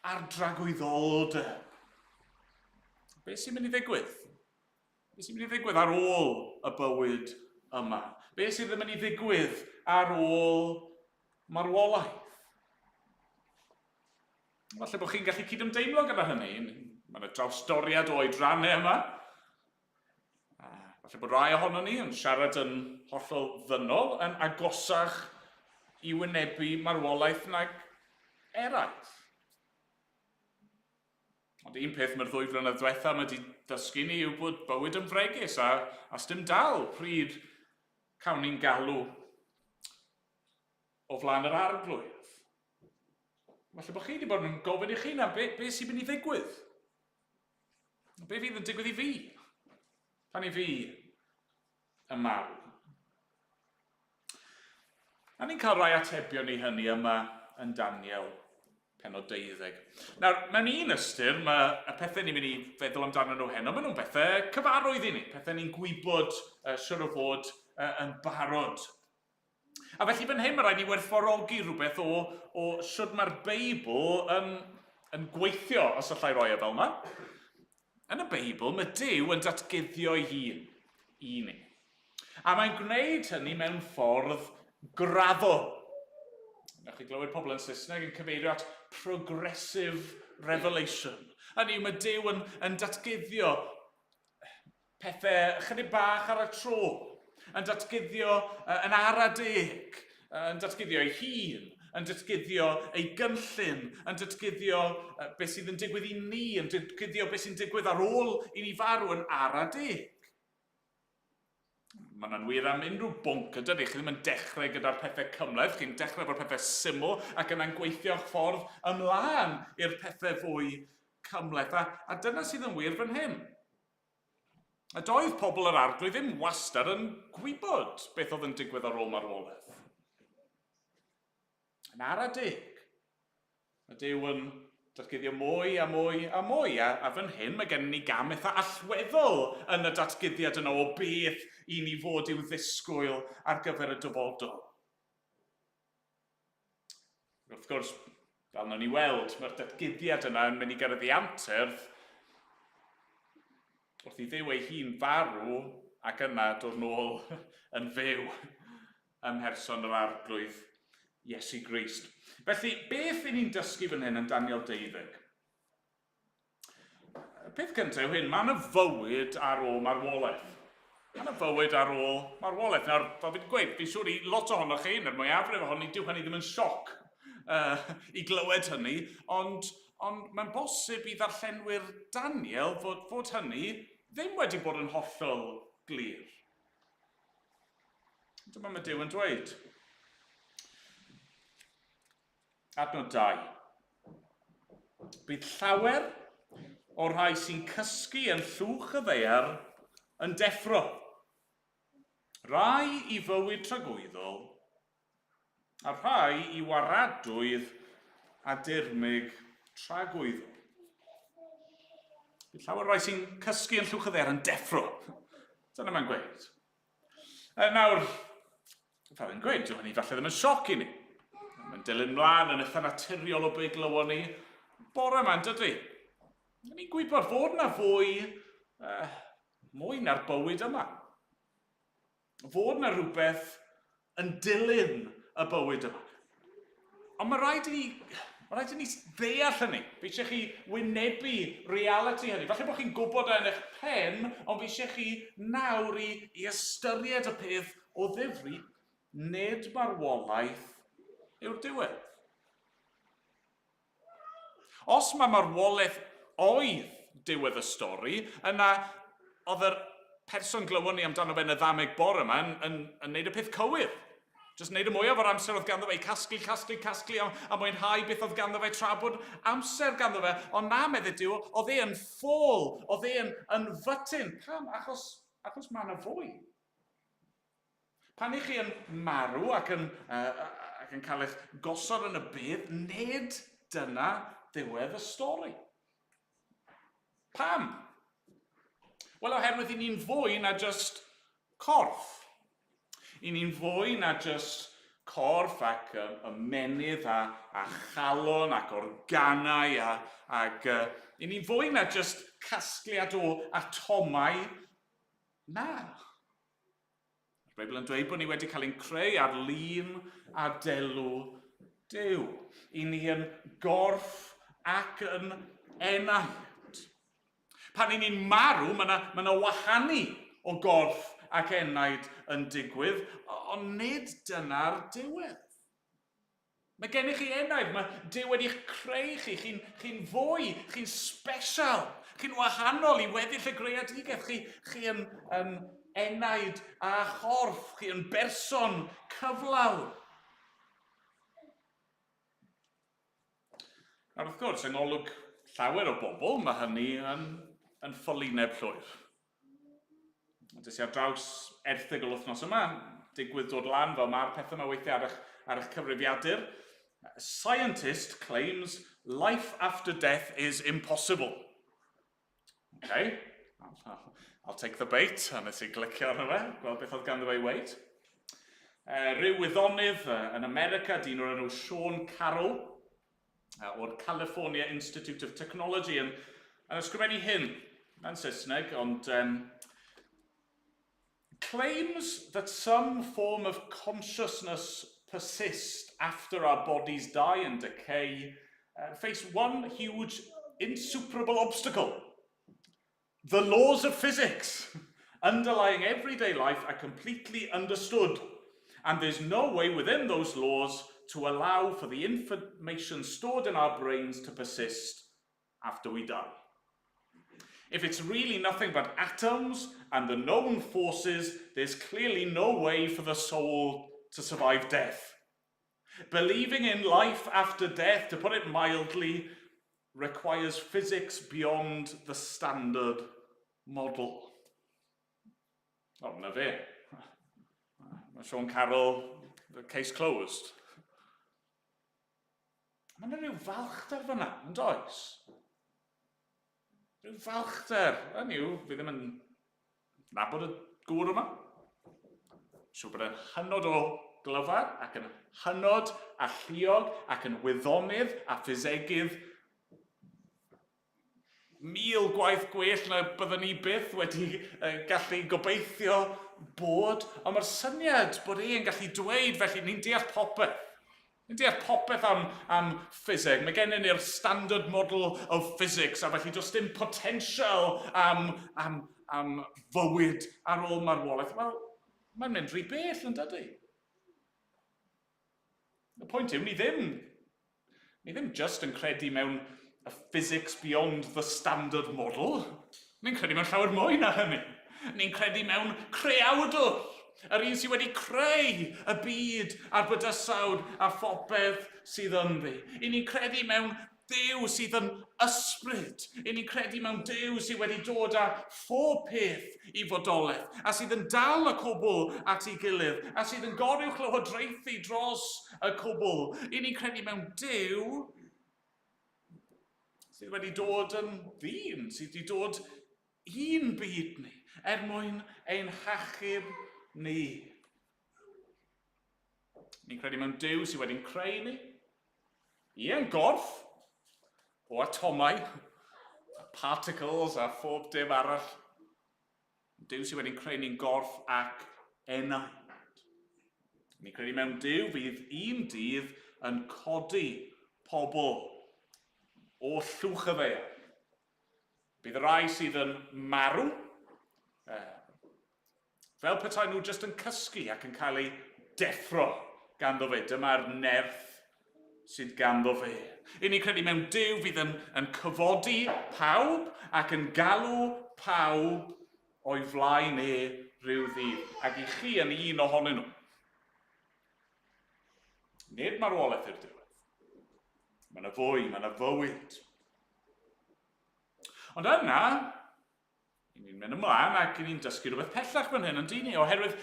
ar dragwyddoldeb. Be sy'n mynd i ddigwydd? Be sy'n mynd i ddigwydd ar ôl y bywyd yma? Be sydd yn mynd i ddigwydd ar ôl marwolaeth? Falle bod chi'n gallu cydymdeimlo gyda hynny. Mae yna drawstoriad o oedrannau yma. Falle bod rai ohonon ni yn siarad yn hollol ddynol, yn agosach i wynebu marwolaeth nag eraill. Ond un peth mae'r ddwy flynedd diwetha yma wedi dysgu ni yw bod bywyd yn fregus a, a sdim dal pryd cawn ni'n galw o flaen yr arglwydd. Falle bod chi wedi bod yn gofyn i chi na, be, be sy'n mynd i ddigwydd? Be fydd yn digwydd i fi? Pan i fi yn marw? A ni'n cael rhai atebion i hynny yma yn Daniel penod 12. Nawr, mewn un ystyr, mae y pethau ni'n mynd i feddwl amdano nhw heno, maen nhw'n bethau cyfarwydd i ni, pethau ni'n gwybod siwr o fod yn barod. A felly fan hyn mae rhaid ni werthfawrogi rhywbeth o, o siwr mae'r Beibl yn, yn gweithio, os allai roi e fel yma. Yn y Beibl, mae Duw yn datguddio ei hun i ni. A mae'n gwneud hynny mewn ffordd graddol. Newch chi glywed pobl yn Saesneg yn cyfeirio at progressive revelation. Hynny yw, mae Duw yn, yn datguddio pethau chydig bach ar y tro, yn datguddio yn ara deg, yn datguddio ei hun, yn datguddio ei gynllun, yn datguddio beth sydd yn digwydd i ni, yn datguddio beth sy'n digwydd ar ôl i ni farw yn ara deg. Mae hwnna'n wir am unrhyw bwnc, ydydy? Chi ddim yn dechrau gyda'r pethau cymhleth, chi'n dechrau efo'r pethau syml ac yna'n gweithio'ch ffordd ymlaen i'r pethau fwy cymhleth. A, a dyna sydd yn wir fan hyn. A doedd pobl yr arglwydd ddim wastad yn gwybod beth oedd yn digwydd ar ôl marwolaeth. Yn ara deg, mae Duw yn datguddio mwy a mwy a mwy, a, a fan hyn mae gennym ni gam eitha allweddol yn y datguddiad yna o beth i ni fod i'w ddisgwyl ar gyfer y dyfodol. Wrth gwrs, fel nawn ni weld, mae'r datguddiad yna yn mynd i gyrraedd ei anterth wrth i Dduw ei hun farw ac yna dod nôl yn fyw ym mherson yr Arglwydd Iesu Grist. Felly, beth i ni'n dysgu fan hyn yn Daniel 12? Y peth cyntaf yw hyn, mae yna fywyd ar ôl marwolaeth. Mae yna fywyd ar ôl marwolaeth. Nawr, fel fi wedi gweud, fi'n siŵr i lot ohonoch chi, neu'r mwyafrif ohono ni, dyw hynny ddim yn sioc uh, i glywed hynny, ond, ond mae'n bosib i ddarllenwyr Daniel fod, fod hynny ddim wedi bod yn hollol glir. Dyma mae Duw yn dweud. Adnod 2. Bydd llawer o'r rhai sy'n cysgu yn llwch y ddaear yn deffro. Rai i fywyd tragwyddol, a rhai i waradwydd a dirmyg tragwyddol. Bydd llawer rhai sy'n cysgu yn llwch y ddaear yn deffro. Dyna mae'n gweud. E, nawr, fel yn gweud, dyw hynny falle ddim yn sioc i ni. Mae'n dilyn mlaen yn eitha naturiol o be glywon ni bore yma, yn dydy? Ni'n gwybod fod yna fwy, uh, mwy na'r bywyd yma. Fod yna rhywbeth yn dilyn y bywyd yma. Ond mae rhaid i ni, mae rhaid i ni ddeall hynny. Fi eisiau chi wynebu reality hynny. Falle bod chi'n gwybod e yn eich pen, ond fi eisiau chi nawr i, i ystyried y peth o ddifri, nid marwolaeth yw'r diwedd. Os mae marwolaeth oedd diwedd y stori, yna oedd yr person glywon ni amdano fe yn y ddameg bore yma yn, yn, yn neud y peth cywir. Just neud y mwyaf o'r amser oedd ganddo fe i casglu, casglu, casglu a, a mwynhau beth oedd ganddo fe tra bod amser ganddo fe. Ond na, medde Duw, oedd e yn ffôl, oedd e yn, yn fytyn. Pam? Achos, achos mae yna fwy. Pan ych chi yn marw ac yn, uh, ac yn cael eich gosod yn y bedd, nid dyna ddiwedd y stori. Pam? Wel, oherwydd i ni'n fwy na just corff. I ni'n fwy na just corff ac ymennydd a, a chalon ac organau a, ac uh, i ni'n fwy na just casgliad o atomau. Na. Mae'r Beibl yn dweud bod ni wedi cael ein creu ar lun a delw Duw. I ni yn gorff ac yn enaid. Pan i ni'n marw, mae yna ma wahanu o gorff ac enaid yn digwydd, ond nid dyna'r diwedd. Mae gennych chi enaid, mae Duw wedi'ch creu chi, chi'n chi fwy, chi'n special, chi'n wahanol i weddill y greadigaeth, chi, chi yn, yn enaid a chorff, chi yn berson cyflawn. Nawr wrth gwrs, yng ngolwg llawer o bobl, mae hynny yn, yn ffolineb llwyr. Des i ar draws erthygl wythnos yma, digwydd dod lan fel mae'r pethau yma weithiau ar eich, ar eich cyfrifiadur. Scientist claims life after death is impossible. Okay, I'll, I'll take the bait, a nes i glicio arno fe, gweld beth oedd ganddo fe i weid. Rhyw wyddonydd yn America, dyn o'r enw Sean Carroll, o'r California Institute of Technology yn, yn ysgrifennu hyn, yn Saesneg, ond um, claims that some form of consciousness persist after our bodies die and decay face one huge insuperable obstacle. The laws of physics underlying everyday life are completely understood, and there's no way within those laws to allow for the information stored in our brains to persist after we die. If it's really nothing but atoms and the known forces, there's clearly no way for the soul to survive death. Believing in life after death, to put it mildly, requires physics beyond the standard model. O, na fe. Mae Sean Carroll, the case closed. Mae yna rhyw falchder fyna, yn does? Rhyw falchder. Hynny yw, fi ddim yn nabod y gŵr yma. Siŵr bod e'n hynod o glyfar ac yn hynod alluog ac yn wyddonydd a ffisegydd 1,000 gwaith gwell na byddwn ni byth wedi gallu gobeithio bod. Ond mae'r syniad bod e'n gallu dweud, felly ni'n deall popeth. Ni'n deall popeth am, am ffiseg. Mae gennym ni'r standard model of physics, a felly does dim potensial am, am, am fywyd ar ôl marwolaeth. Wel, mae'n mynd rhy bell yn dydy? Y pwynt yw, ni ddim, ni ddim just yn credu mewn y physics beyond the standard model. Ni'n credu mewn llawer mwy na hynny. Ni'n credu mewn creawdwr, yr un sydd wedi creu y byd a'r bydysawd a phopeth sydd ynddi. I ni'n credu mewn Duw sydd yn ysbryd. I ni'n credu mewn Duw sydd wedi dod â phob peth i fodolaeth, a sydd yn dal y cwbl at ei gilydd, a sydd yn goruwchlywodraethu dros y cwbl. I ni'n credu mewn Duw sydd wedi dod yn ddyn, sydd wedi dod i'n byd ni, er mwyn ein hachub ni. Ni'n credu mewn Duw sydd wedi'n creu ni, ie, yn gorff o atomau, a particles a phob dim arall. Duw sydd wedi'n creu ni'n gorff ac enaid. Ni'n credu mewn Duw fydd un dydd yn codi pobl o llwch y ddaear. Bydd y rhai sydd yn marw, fel petai nhw jyst yn cysgu ac yn cael eu deffro ganddo fe. Dyma'r nerth sydd ganddo fe. I ni'n credu mewn Duw fydd yn, yn cyfodi pawb ac yn galw pawb o'i flaen e rhyw ddydd. Ac i chi yn un ohonyn nhw. Nid marwolaeth i'r diwedd. Mae yna fwy, mae yna fywyd. Ond yna, i ni'n mynd ymlaen ac i ni'n dysgu rhywbeth pellach fan hyn, yn dyn ni, oherwydd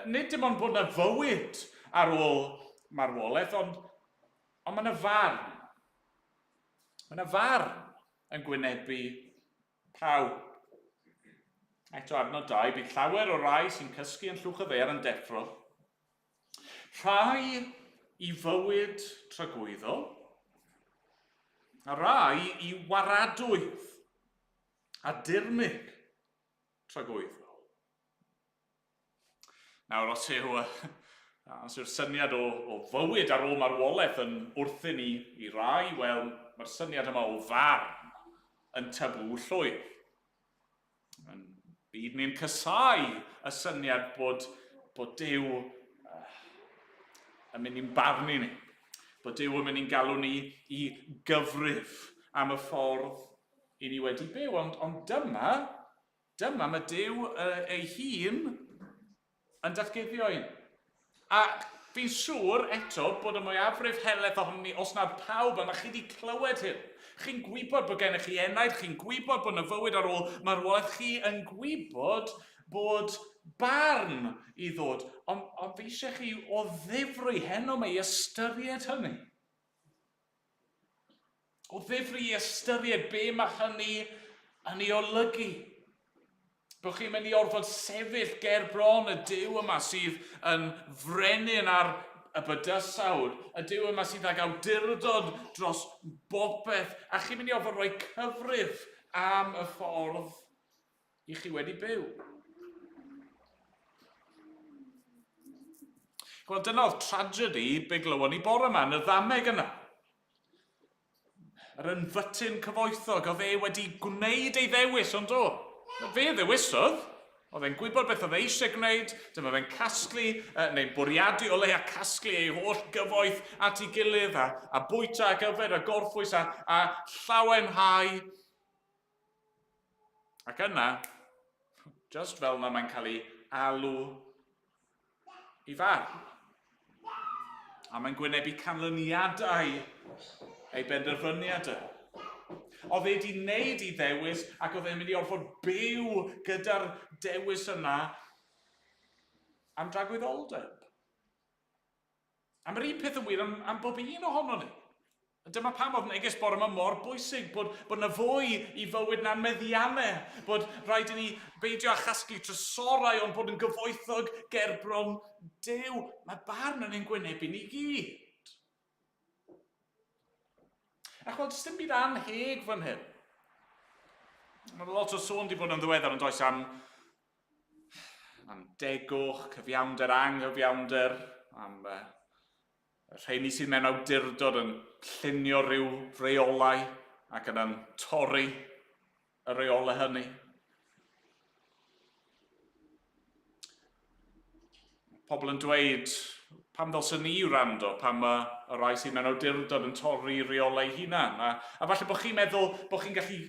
nid dim ond bod yna fywyd ar ôl marwolaeth, ond, ond mae yna farn. Mae yna farn yn gwynebu pawb. Eto adnod 2, bydd llawer o rai sy'n cysgu yn llwch y ddaear yn deffro. Rhai i fywyd tragwyddol, a rai i waradwydd a dirmyg tragwyddol. Nawr, os yw, os yw'r syniad o, o fywyd ar ôl marwolaeth yn wrthyn i, i rai, wel, mae'r syniad yma o farn yn tabŵ llwyr. Yn byd ni'n casau y syniad bod, bod Duw uh, yn mynd i'n barnu ni. Bod Duw yn mynd i'n galw ni i gyfrif am y ffordd i ni wedi byw. Ond, ond dyma, dyma mae Duw uh, ei hun yn datguddio i ni. A fi'n siŵr eto bod y mwyafrif helaeth ohonom ni, os nad pawb yma, chi wedi clywed hyn. Chi'n gwybod bod gennych chi enaid, chi'n gwybod bod yna fywyd ar ôl marwolaeth, chi yn gwybod bod barn i ddod. Ond, ond fi eisiau chi o ddifri heno mae i ystyried hynny. O ddifri i ystyried be mae hynny yn ei olygu. Bod chi'n mynd i orfod sefyll ger bron y Duw yma sydd yn frenin ar y bydysawd, y Duw yma sydd ag awdurdod dros bopeth, a chi'n mynd i orfod rhoi cyfrif am y ffordd i chi wedi byw. Wel, dyna oedd tragedy be glywon ni bore yma, yn y ddameg yna. Yr ynfytyn cyfoethog, oedd e wedi gwneud ei ddewis, ond do? Fe ddewisodd. Oedd e'n gwybod beth oedd e eisiau gwneud, dyma fe'n casglu, neu'n bwriadu o leia casglu ei holl gyfoeth at ei gilydd, a, a bwyta ac yfed a gorffwys a, a llawenhau. Ac yna, just fel yna mae'n cael ei alw i farn. A mae'n gwynebu canlyniadau ei benderfyniad e. Oedd e wedi wneud i ddewis ac oedd e'n mynd i orfod byw gyda'r dewis yna am dragwyddoldeb. A mae'r un peth yn wir am, am bob un ohono ni. A dyma pam oedd neges bore yma mor bwysig, bod, bod yna fwy i fywyd na'n meddiannau, bod rhaid i ni beidio â chasglu trysorau ond bod yn gyfoethog gerbron Duw. Mae barn yn ein gwynebu ni gyd. A chwel, does dim byd anheg fan hyn. Mae lot o sôn di bod yn ddiweddar yn does am am degwch, cyfiawnder, anghyfiawnder, am uh, y rheini sydd mewn awdurdod yn llunio rhyw reolau ac yna'n torri y reolau hynny. Pobl yn dweud, pam ddylswn ni wrando pan mae y rhai sydd mewn awdurdod yn torri reolau hunan? A, a falle bod chi'n meddwl bod chi'n gallu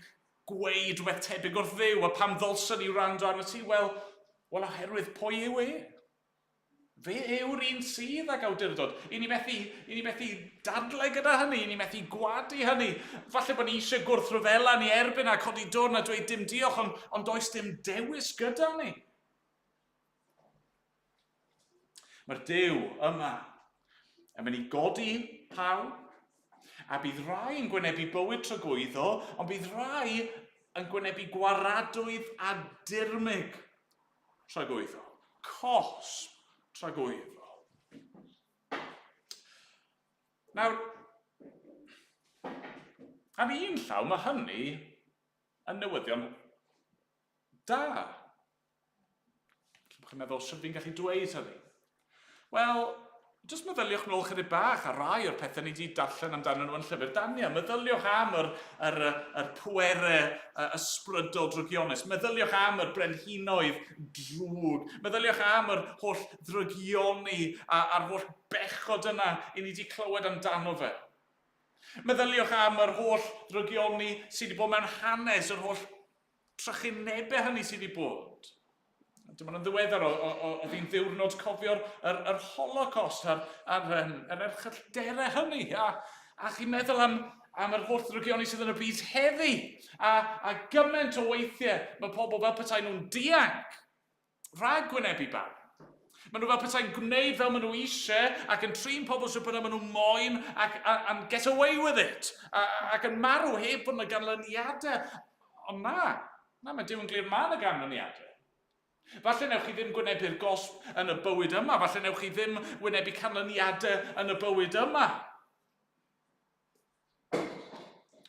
gweud rhywbeth tebyg wrth Dduw, a pam ddylswn i wrando arno ti? Wel, wel oherwydd pwy yw e? Fe yw'r un sydd ag awdurdod. I ni methu, i ni methu dadle gyda hynny, i ni methu gwadu hynny. Falle bod ni eisiau gwrthryfela ni erbyn a codi dwrn a dweud dim diolch, ond, ond does dim dewis gyda ni. Mae'r Duw yma yn mynd i godi pawb, a bydd rai yn gwynebu bywyd tragwyddo, ond bydd rai yn gwynebu gwaradwydd a dirmyg tragwyddo, cosb tragwyddo. Nawr, ar un llaw mae hynny yn newyddion da. Felly bod chi'n meddwl, sut fi'n gallu dweud hynny? Wel, jyst meddyliwch nôl chydig bach ar rai o'r pethau ni wedi darllen amdano nhw yn llyfr Daniel. Meddyliwch am yr, yr, yr pwerau ysbrydol drygionus. Meddyliwch am yr brenhinoedd drwg. Meddyliwch am yr holl ddrygioni a'r holl bechod yna i ni wedi clywed amdano fe. Meddyliwch am yr holl ddrygioni sydd wedi bod mewn hanes, yr holl trychinebau hynny sydd wedi bod. Dim ond yn ddiweddar, oedd hi'n ddiwrnod cofio'r yr, yr Holocaust a'r, a'r, um, yr erchyllderau hynny. A, a chi'n meddwl am, am yr holl ddrygioni sydd yn y byd heddi. A, a gymaint o weithiau mae pobl fel petai nhw'n dianc rhag gwynebu barn. Maen nhw fel petai'n gwneud fel maen nhw eisiau ac yn trin pobl sy'n bynnag maen nhw moyn ac and get away with it a, ac yn marw heb fod yna ganlyniadau. Ond na, na, mae Duw yn glir mae yna ganlyniadau. Falle newch chi ddim gwynebu'r gosb yn y bywyd yma, falle newch chi ddim wynebu canlyniadau yn y bywyd yma.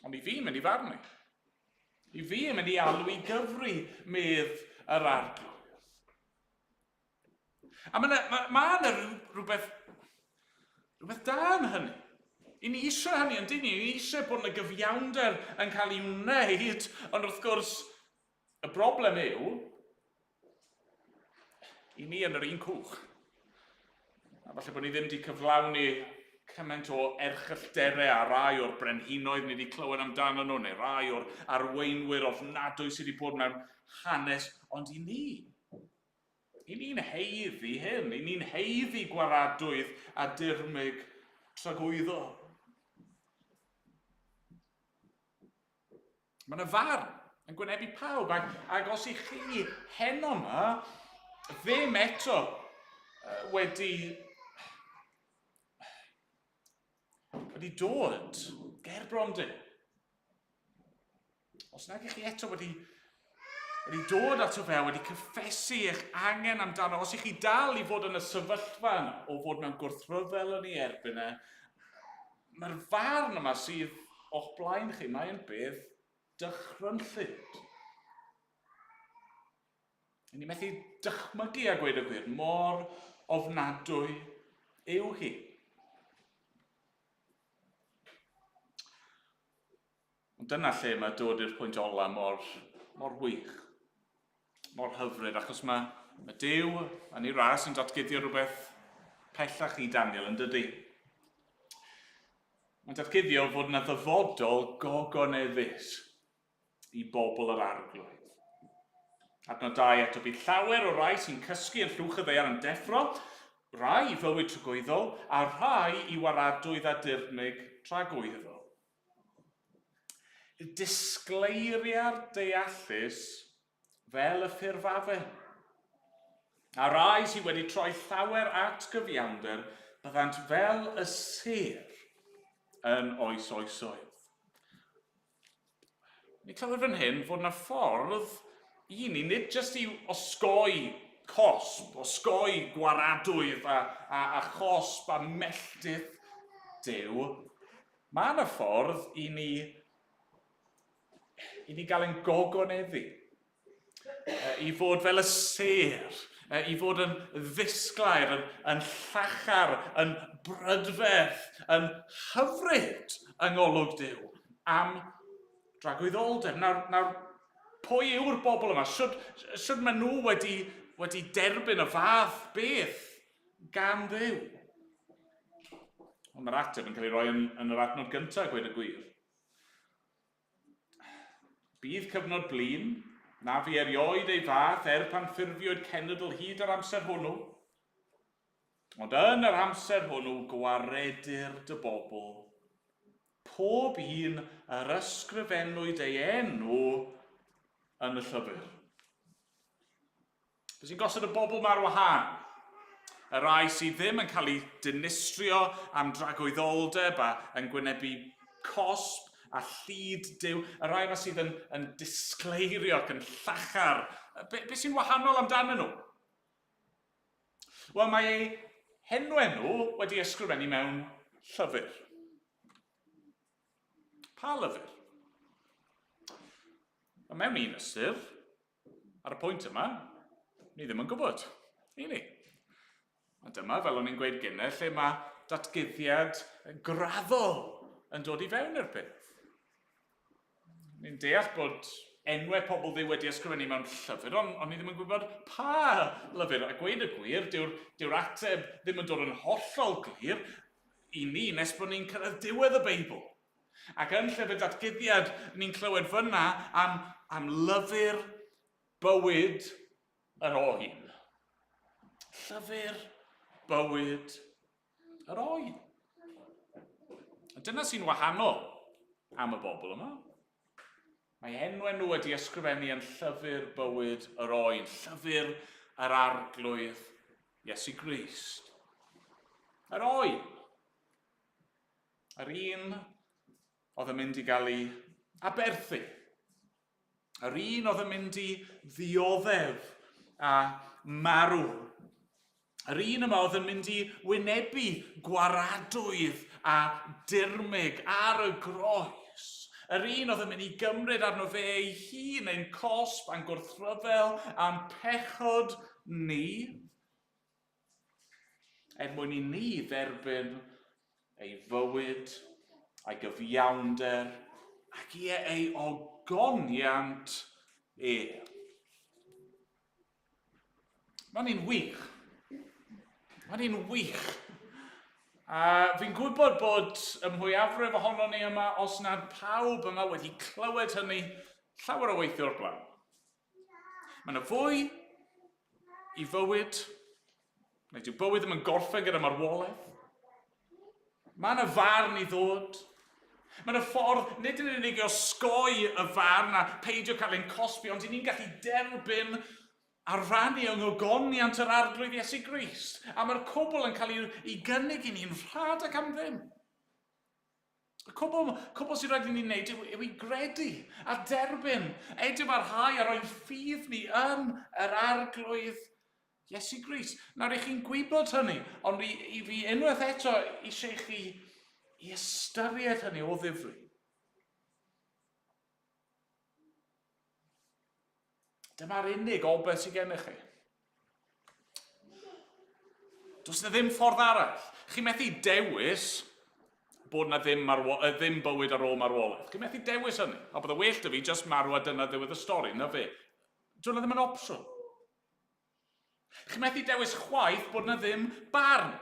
Ond i fi mynd i farnu. I fi mynd i alw i gyfri, medd yr arglwydd. A mae yna ma, ma rhywbeth, rhywbeth da yn hynny. I ni eisiau hynny, yn dyn ni? Ni eisiau bod yna gyfiawnder yn cael ei wneud, ond wrth gwrs, y broblem yw, i ni yn yr un cwch. A falle bod ni ddim wedi cyflawni cymaint o erchyllterau a rai o'r brenhinoedd ni wedi clywed amdano nhw, neu rai o'r arweinwyr ofnadwy sydd wedi bod mewn hanes, ond i ni, i ni'n heiddi hyn, i ni'n heiddi gwaradwydd a dirmyg tragwyddol. Mae yna farn yn gwynebu pawb, ac, ac os i chi heno yma ddim eto wedi, wedi dod ger bron Duw, os nag ych chi eto wedi, wedi dod ato fe a wedi cyffesu eich angen amdano, os ych chi dal i fod yn y sefyllfa yna o fod mewn gwrthryfel yn ei erbyn e, Mae'r farn yma sydd o'ch blaen chi, mae'n beth dychrynllyd. Ni methu dychmygu a gweud y gwir, mor ofnadwy yw hi. Ond dyna lle mae dod i'r pwynt ola mor, mor wych, mor hyfryd, achos mae, mae Duw yn ei ras yn datguddio rhywbeth pellach i Daniel, yn dydy? Mae'n datguddio fod yna ddyfodol gogoneddus i bobl yr arglwydd. Adnod 2 eto, bydd llawer o rai sy'n cysgu yn llwch y ddaear yn deffro, rai i fywyd tragwyddol, a rhai i waradwydd a dirmyg tragwyddol. Disgleiria'r deallus fel y ffurfafen. A rai sydd wedi troi llawer at gyfiawnder, byddant fel y sêr yn oes oesoedd. Ni'n clywed fan hyn fod yna ffordd i ni, nid jyst i osgoi cosb, osgoi gwaradwydd a, a, a chosb a melltith Duw, Mae yna ffordd i ni, i ni gael ein gogoneddu, i fod fel y sêr, i fod yn ddisglair, yn, yn llachar, yn brydferth, yn hyfryd yng ngolwg Duw am dragwyddoldeb. Nawr, nawr pwy yw'r bobl yma? Sut, sut maen nhw wedi, wedi derbyn y fath beth gan Dduw? Ond mae'r ateb yn cael ei roi yn, yn yr adnod gyntaf, gweud y gwir. Bydd cyfnod blin, na fi erioed ei fath er pan ffurfiwyd cenedl hyd yr amser hwnnw. Ond yn yr amser hwnnw gwaredir dy bobl, pob un yr ysgrifennwyd ei enw yn y llyfr. Be sy'n gosod y bobl 'ma ar wahân? Y rhai sydd ddim yn cael eu dinistrio am dragwyddoldeb a yn gwynebu cosb a llid Duw, y rhai yma sydd yn, yn disgleirio ac yn llachar. Be, be sy'n wahanol amdanyn nhw? Wel, mae eu henwau nhw wedi ysgrifennu mewn llyfr. Pa lyfr? Mewn un ystyr, Ar y pwynt yma, ni ddim yn gwybod, i ni. A dyma, fel o'n i'n gweud gynnau, lle mae datguddiad graddol yn dod i fewn i'r peth. Ni'n deall bod enwau pobl ddiw wedi ysgrifennu mewn llyfr, ond on ni ddim yn gwybod pa lyfr. A gweud y gwir, dyw'r dyw ateb ddim yn dod yn hollol glir i ni nes bod ni'n cyrraedd diwedd y Beibl. Ac yn Llyfr Datguddiad, ni'n clywed fyna am, am lyfr bywyd yr oen. Llyfr bywyd yr oen. A dyna sy'n wahanol am y bobl yma. Mae enwau nhw wedi ysgrifennu yn llyfr bywyd yr oen, llyfr yr arglwydd Iesu Grist. Yr oen. Yr un oedd yn mynd i gael ei aberthu. Yr un oedd yn mynd i ddioddef a marw. Yr un yma oedd yn mynd i wynebu gwaradwydd a dirmyg ar y groes. Yr un oedd yn mynd i gymryd arno fe ei hun ein cosb a'n gwrthryfel a'n pechod ni. er mwyn i ni dderbyn ei fywyd, ei gyfiawnder, ac ie, ei ogoniant e. Mae'n un wych. Mae'n un wych. A fi'n gwybod bod y mwyafrif ohono ni yma, os nad pawb yma wedi clywed hynny llawer o weithiau o'r blaen. Mae yna fwy i fywyd. Neu dyw bywyd ddim yn gorffen gyda marwolaeth. Mae yna farn i ddod. Mae yna ffordd, nid yn unig i osgoi y farn a peidio cael ein cosbi, ond i ni'n gallu derbyn a rhannu yng ngogoniant yr Arglwydd Iesu Grist. A mae'r cwbl yn cael ei, ei gynnig i ni'n rhad ac am ddim. Y cwbl, cwbl sy'n rhaid i ni wneud yw, yw i gredu a derbyn, edifarhau a roi'n ffydd ni yn yr Arglwydd Iesu Grist. Nawr, i chi'n gwybod hynny, ond i, i fi unwaith eto eisiau i chi i ystyried hynny o ddifri. Dyma'r unig obaith sydd gennych chi. Does yna ddim ffordd arall. Chi methu dewis bod na ddim, marwo, ddim bywyd ar ôl marwolaeth. Chi methu dewis hynny. A bod y well dy fi just marw a dyna ddiwedd y stori, na fe. Dyna ddim yn opsiwn. Chi methu dewis chwaith bod na ddim barn.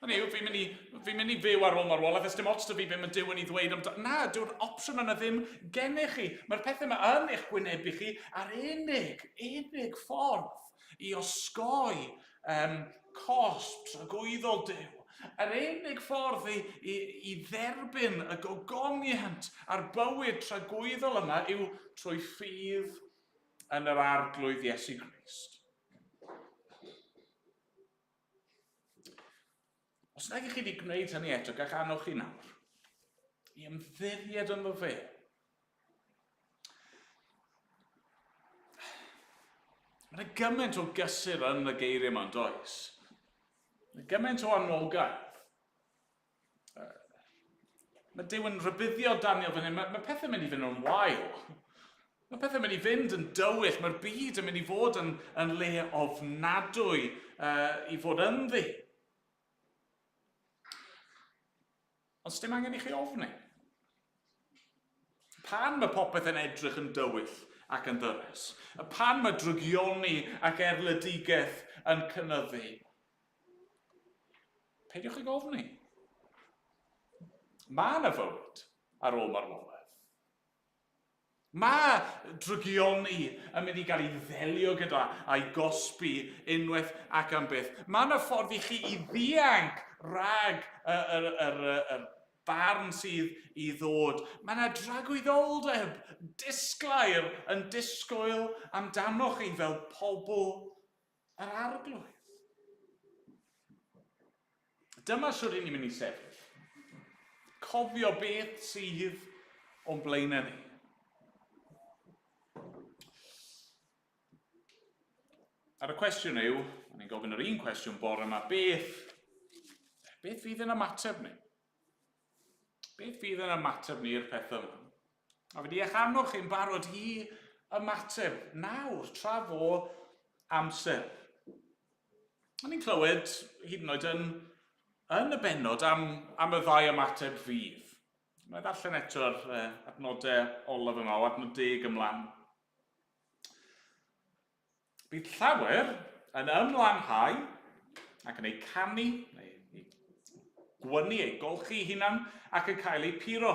Hynny yw, fi'n mynd i, fi mynd i fyw ar ôl marwolaeth, ys dim ots da fi be mae Duw yn ei ddweud am... Na, dyw'r opsiwn yna ddim gennych chi. Mae'r pethau yma yn eich gwynebu chi a'r unig, unig ffordd i osgoi um, cosb tragwyddol Duw. Yr unig ffordd i, i, i dderbyn y gogoniant a'r bywyd tragwyddol yma yw trwy ffydd yn yr Arglwydd Iesu Grist. Os nag ych chi wedi gwneud hynny eto, gall annog chi nawr i ymddiried ynddo fe. Mae yna gymaint o gysur yn y geiriau yma, does? Mae gymaint o anogaeth. Mae Duw yn rhybuddio Daniel fan hyn, mae, mae pethau'n mynd i fynd yn wael. Mae pethau'n mynd i fynd yn dywyll, mae'r byd yn mynd i fod yn, yn le ofnadwy uh, i fod ynddi. Ond dim angen i chi ofni. Pan mae popeth yn edrych yn dywyll ac yn ddyrys, pan mae drygioni ac erledigaeth yn cynyddu, Peidiwch ag ofni. Mae yna fywyd ar ôl marwolaeth. Mae drygioni yn mynd i gael ei ddelio gyda a'i gosbi unwaith ac am byth. Mae yna ffordd i chi i ddianc rhag y, y, y, y, y barn sydd i ddod. Mae yna dragwyddoldeb disglair yn disgwyl amdanoch chi fel pobl Yr Arglwydd. Dyma sut ni'n mynd i sefyll. Cofio beth sydd o'n blaenau ni. A'r y cwestiwn yw, a ni'n gofyn yr un cwestiwn bore yma, beth, beth fydd yn ymateb ni? Beth fydd yn ymateb ni i'r peth yma? A fi di eich annog chi'n barod i ymateb nawr, tra fo amser. O'n i'n clywed hyd yn oed yn, yn y bennod am, am y ddau ymateb fydd. Mae ddarllen eto'r uh, adnodau olaf yma o adnod deg ymlaen. Bydd llawer yn ymlanhau ac yn eu canu, neu eu gwynu, eu golchi eu hunan, ac yn cael eu puro.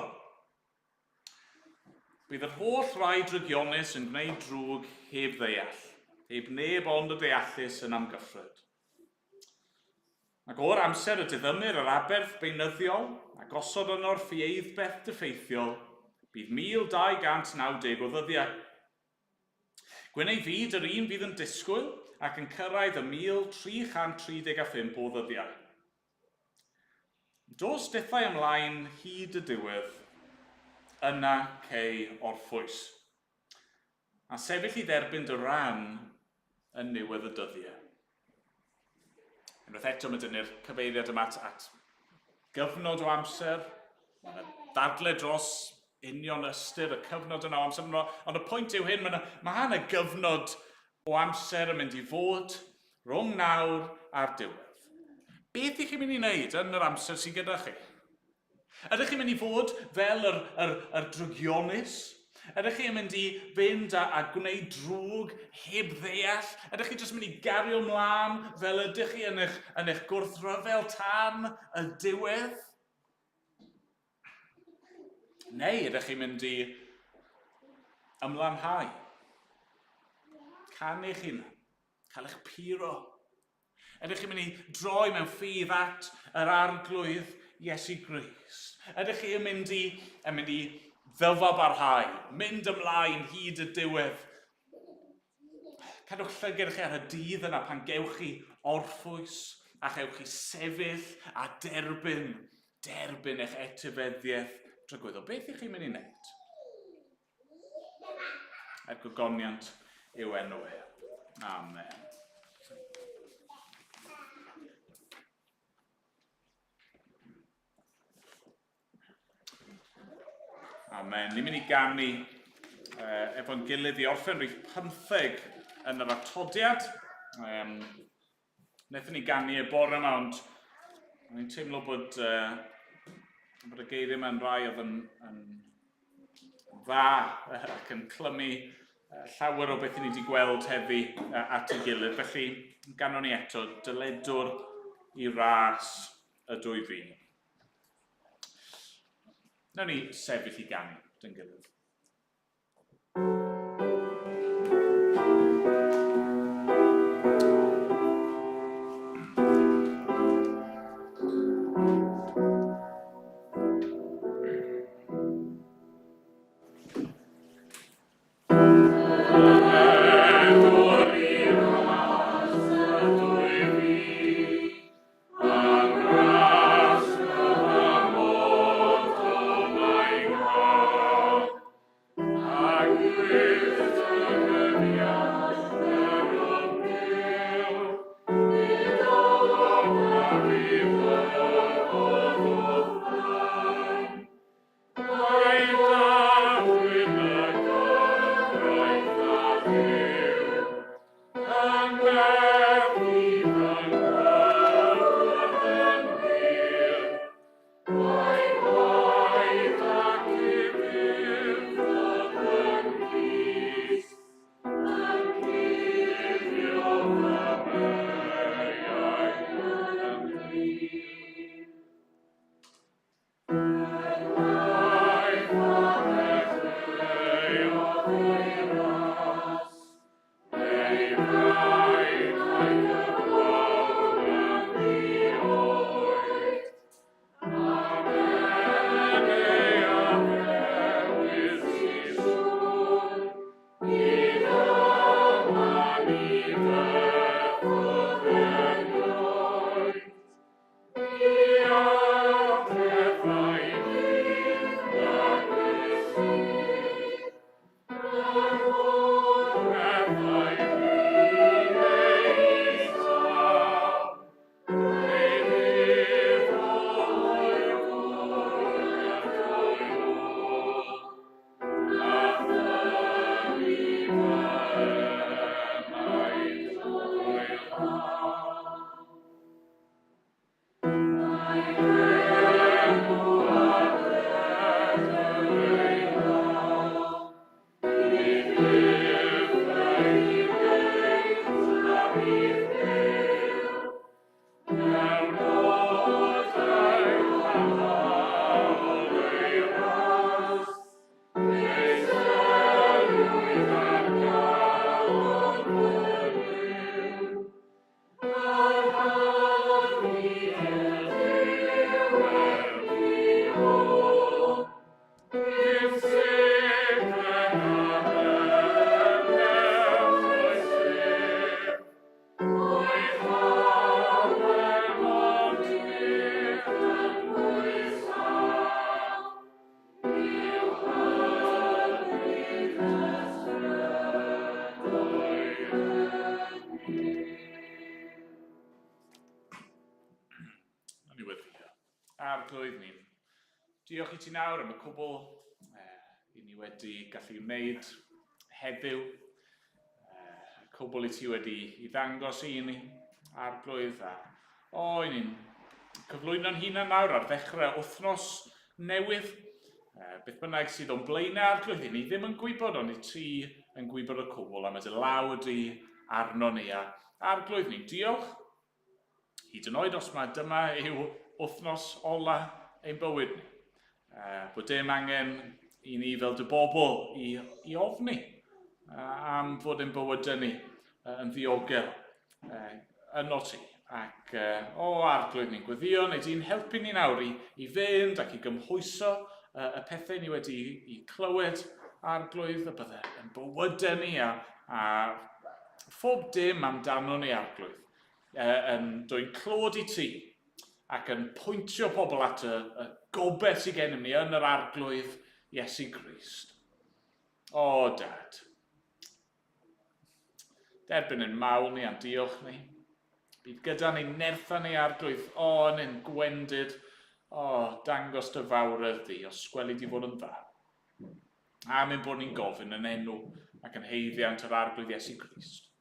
Bydd yr holl rai drygionus yn gwneud drwg heb ddeall, heb neb ond y deallus yn amgyffred. Ac o'r amser y diddymir yr aberth beunyddiol, a gosod yno'r ffieiddbeth diffeithiol, bydd 1290 o ddyddiau. Gwyn ei fyd yr un fydd yn disgwyl ac yn cyrraedd y 1335 o ddyddiau. Dos dithau ymlaen hyd y diwedd, yna cei orffwys, a sefyll i dderbyn dy ran yn niwedd y dyddiau. Unwaith eto mae dynnu'r cyfeiriad yma at, at gyfnod o amser. Mae yna ddadle dros union ystyr y cyfnod yna o amser. Ond y pwynt yw hyn, mae yna, mae yna gyfnod o amser yn mynd i fod rhwng nawr a'r diwedd. Beth ych chi'n mynd i wneud yn yr amser sydd gyda chi? Ydych chi'n mynd i fod fel yr, yr, yr drygionus? Ydych chi'n mynd i fynd a, a gwneud drwg heb ddeall? Ydych chi jyst mynd i gario mlaen fel ydych chi yn eich, yn eich gwrthryfel tan y diwedd? Neu ydych chi'n mynd i ymlanhau? Canu eich hunan, cael eich puro. Ydych chi'n mynd i droi mewn ffydd at yr Arglwydd Iesu Grist? Ydych chi'n mynd i, yn mynd i ddyfa barhau, mynd ymlaen hyd y diwedd? Cadwch llygad chi ar y dydd yna pan gewch chi orffwys a chewch chi sefyll a derbyn, derbyn eich etifeddiaeth dragwyddol. Beth ych chi'n mynd i wneud? Er gogoniant yw enw e. Amen. Amen. Ni'n mynd i ganu efo'n gilydd i orffen rhif 15 yn yr atodiad. Um, wnaethon ni ganu y bore yma, ond o'n i'n teimlo bod, bod y geiriau yma'n rai oedd yn, yn dda ac yn clymu llawer o beth ni wedi gweld heddi at ei gilydd. Felly, ganon ni eto, dyledwr i ras y dwy fi. Nawn ni sefyll i ganu dyn gilydd. Arglwydd ni'n diolch i ti nawr am y cwbl eh, i ni wedi gallu wneud heddiw. Eh, y cwbl i ti wedi i ddangos i ni, Arglwydd, a O, i ni'n cyflwyno'n hunan nawr ar ddechrau wythnos newydd. Beth bynnag sydd o'n blaenau, Arglwydd, i ni ddim yn gwybod, ond i ti yn gwybod y cwbl am y dy law di arno ni. A Arglwydd, ni'n diolch, hyd yn oed os mae dyma yw wythnos ola ein bywyd ni. Bod dim angen i ni fel dy bobl i, i ofni am fod ein bywydau ni yn ddiogel yno ti. Ac, o Arglwydd, ni'n gweddio, neu di'n helpu ni nawr i, i fynd ac i gymhwyso y pethau ni wedi i clywed, Arglwydd, y bydde yn bywydau ni a, a phob dim amdano ni, Arglwydd, yn dwyn clod i ti ac yn pwyntio pobl at y, y gobeith sydd gennym ni yn yr Arglwydd Iesu Grist. O, Dad, Derbyn ein mawl ni a'n diolch ni. Bydd gyda ni nertha ni Arglwydd, o, yn ein gwendid, o, dangos dy fawredd di, os gweli di fod yn dda. Am ein bod ni'n gofyn yn enw ac yn haeddiant yr Arglwydd Iesu Grist.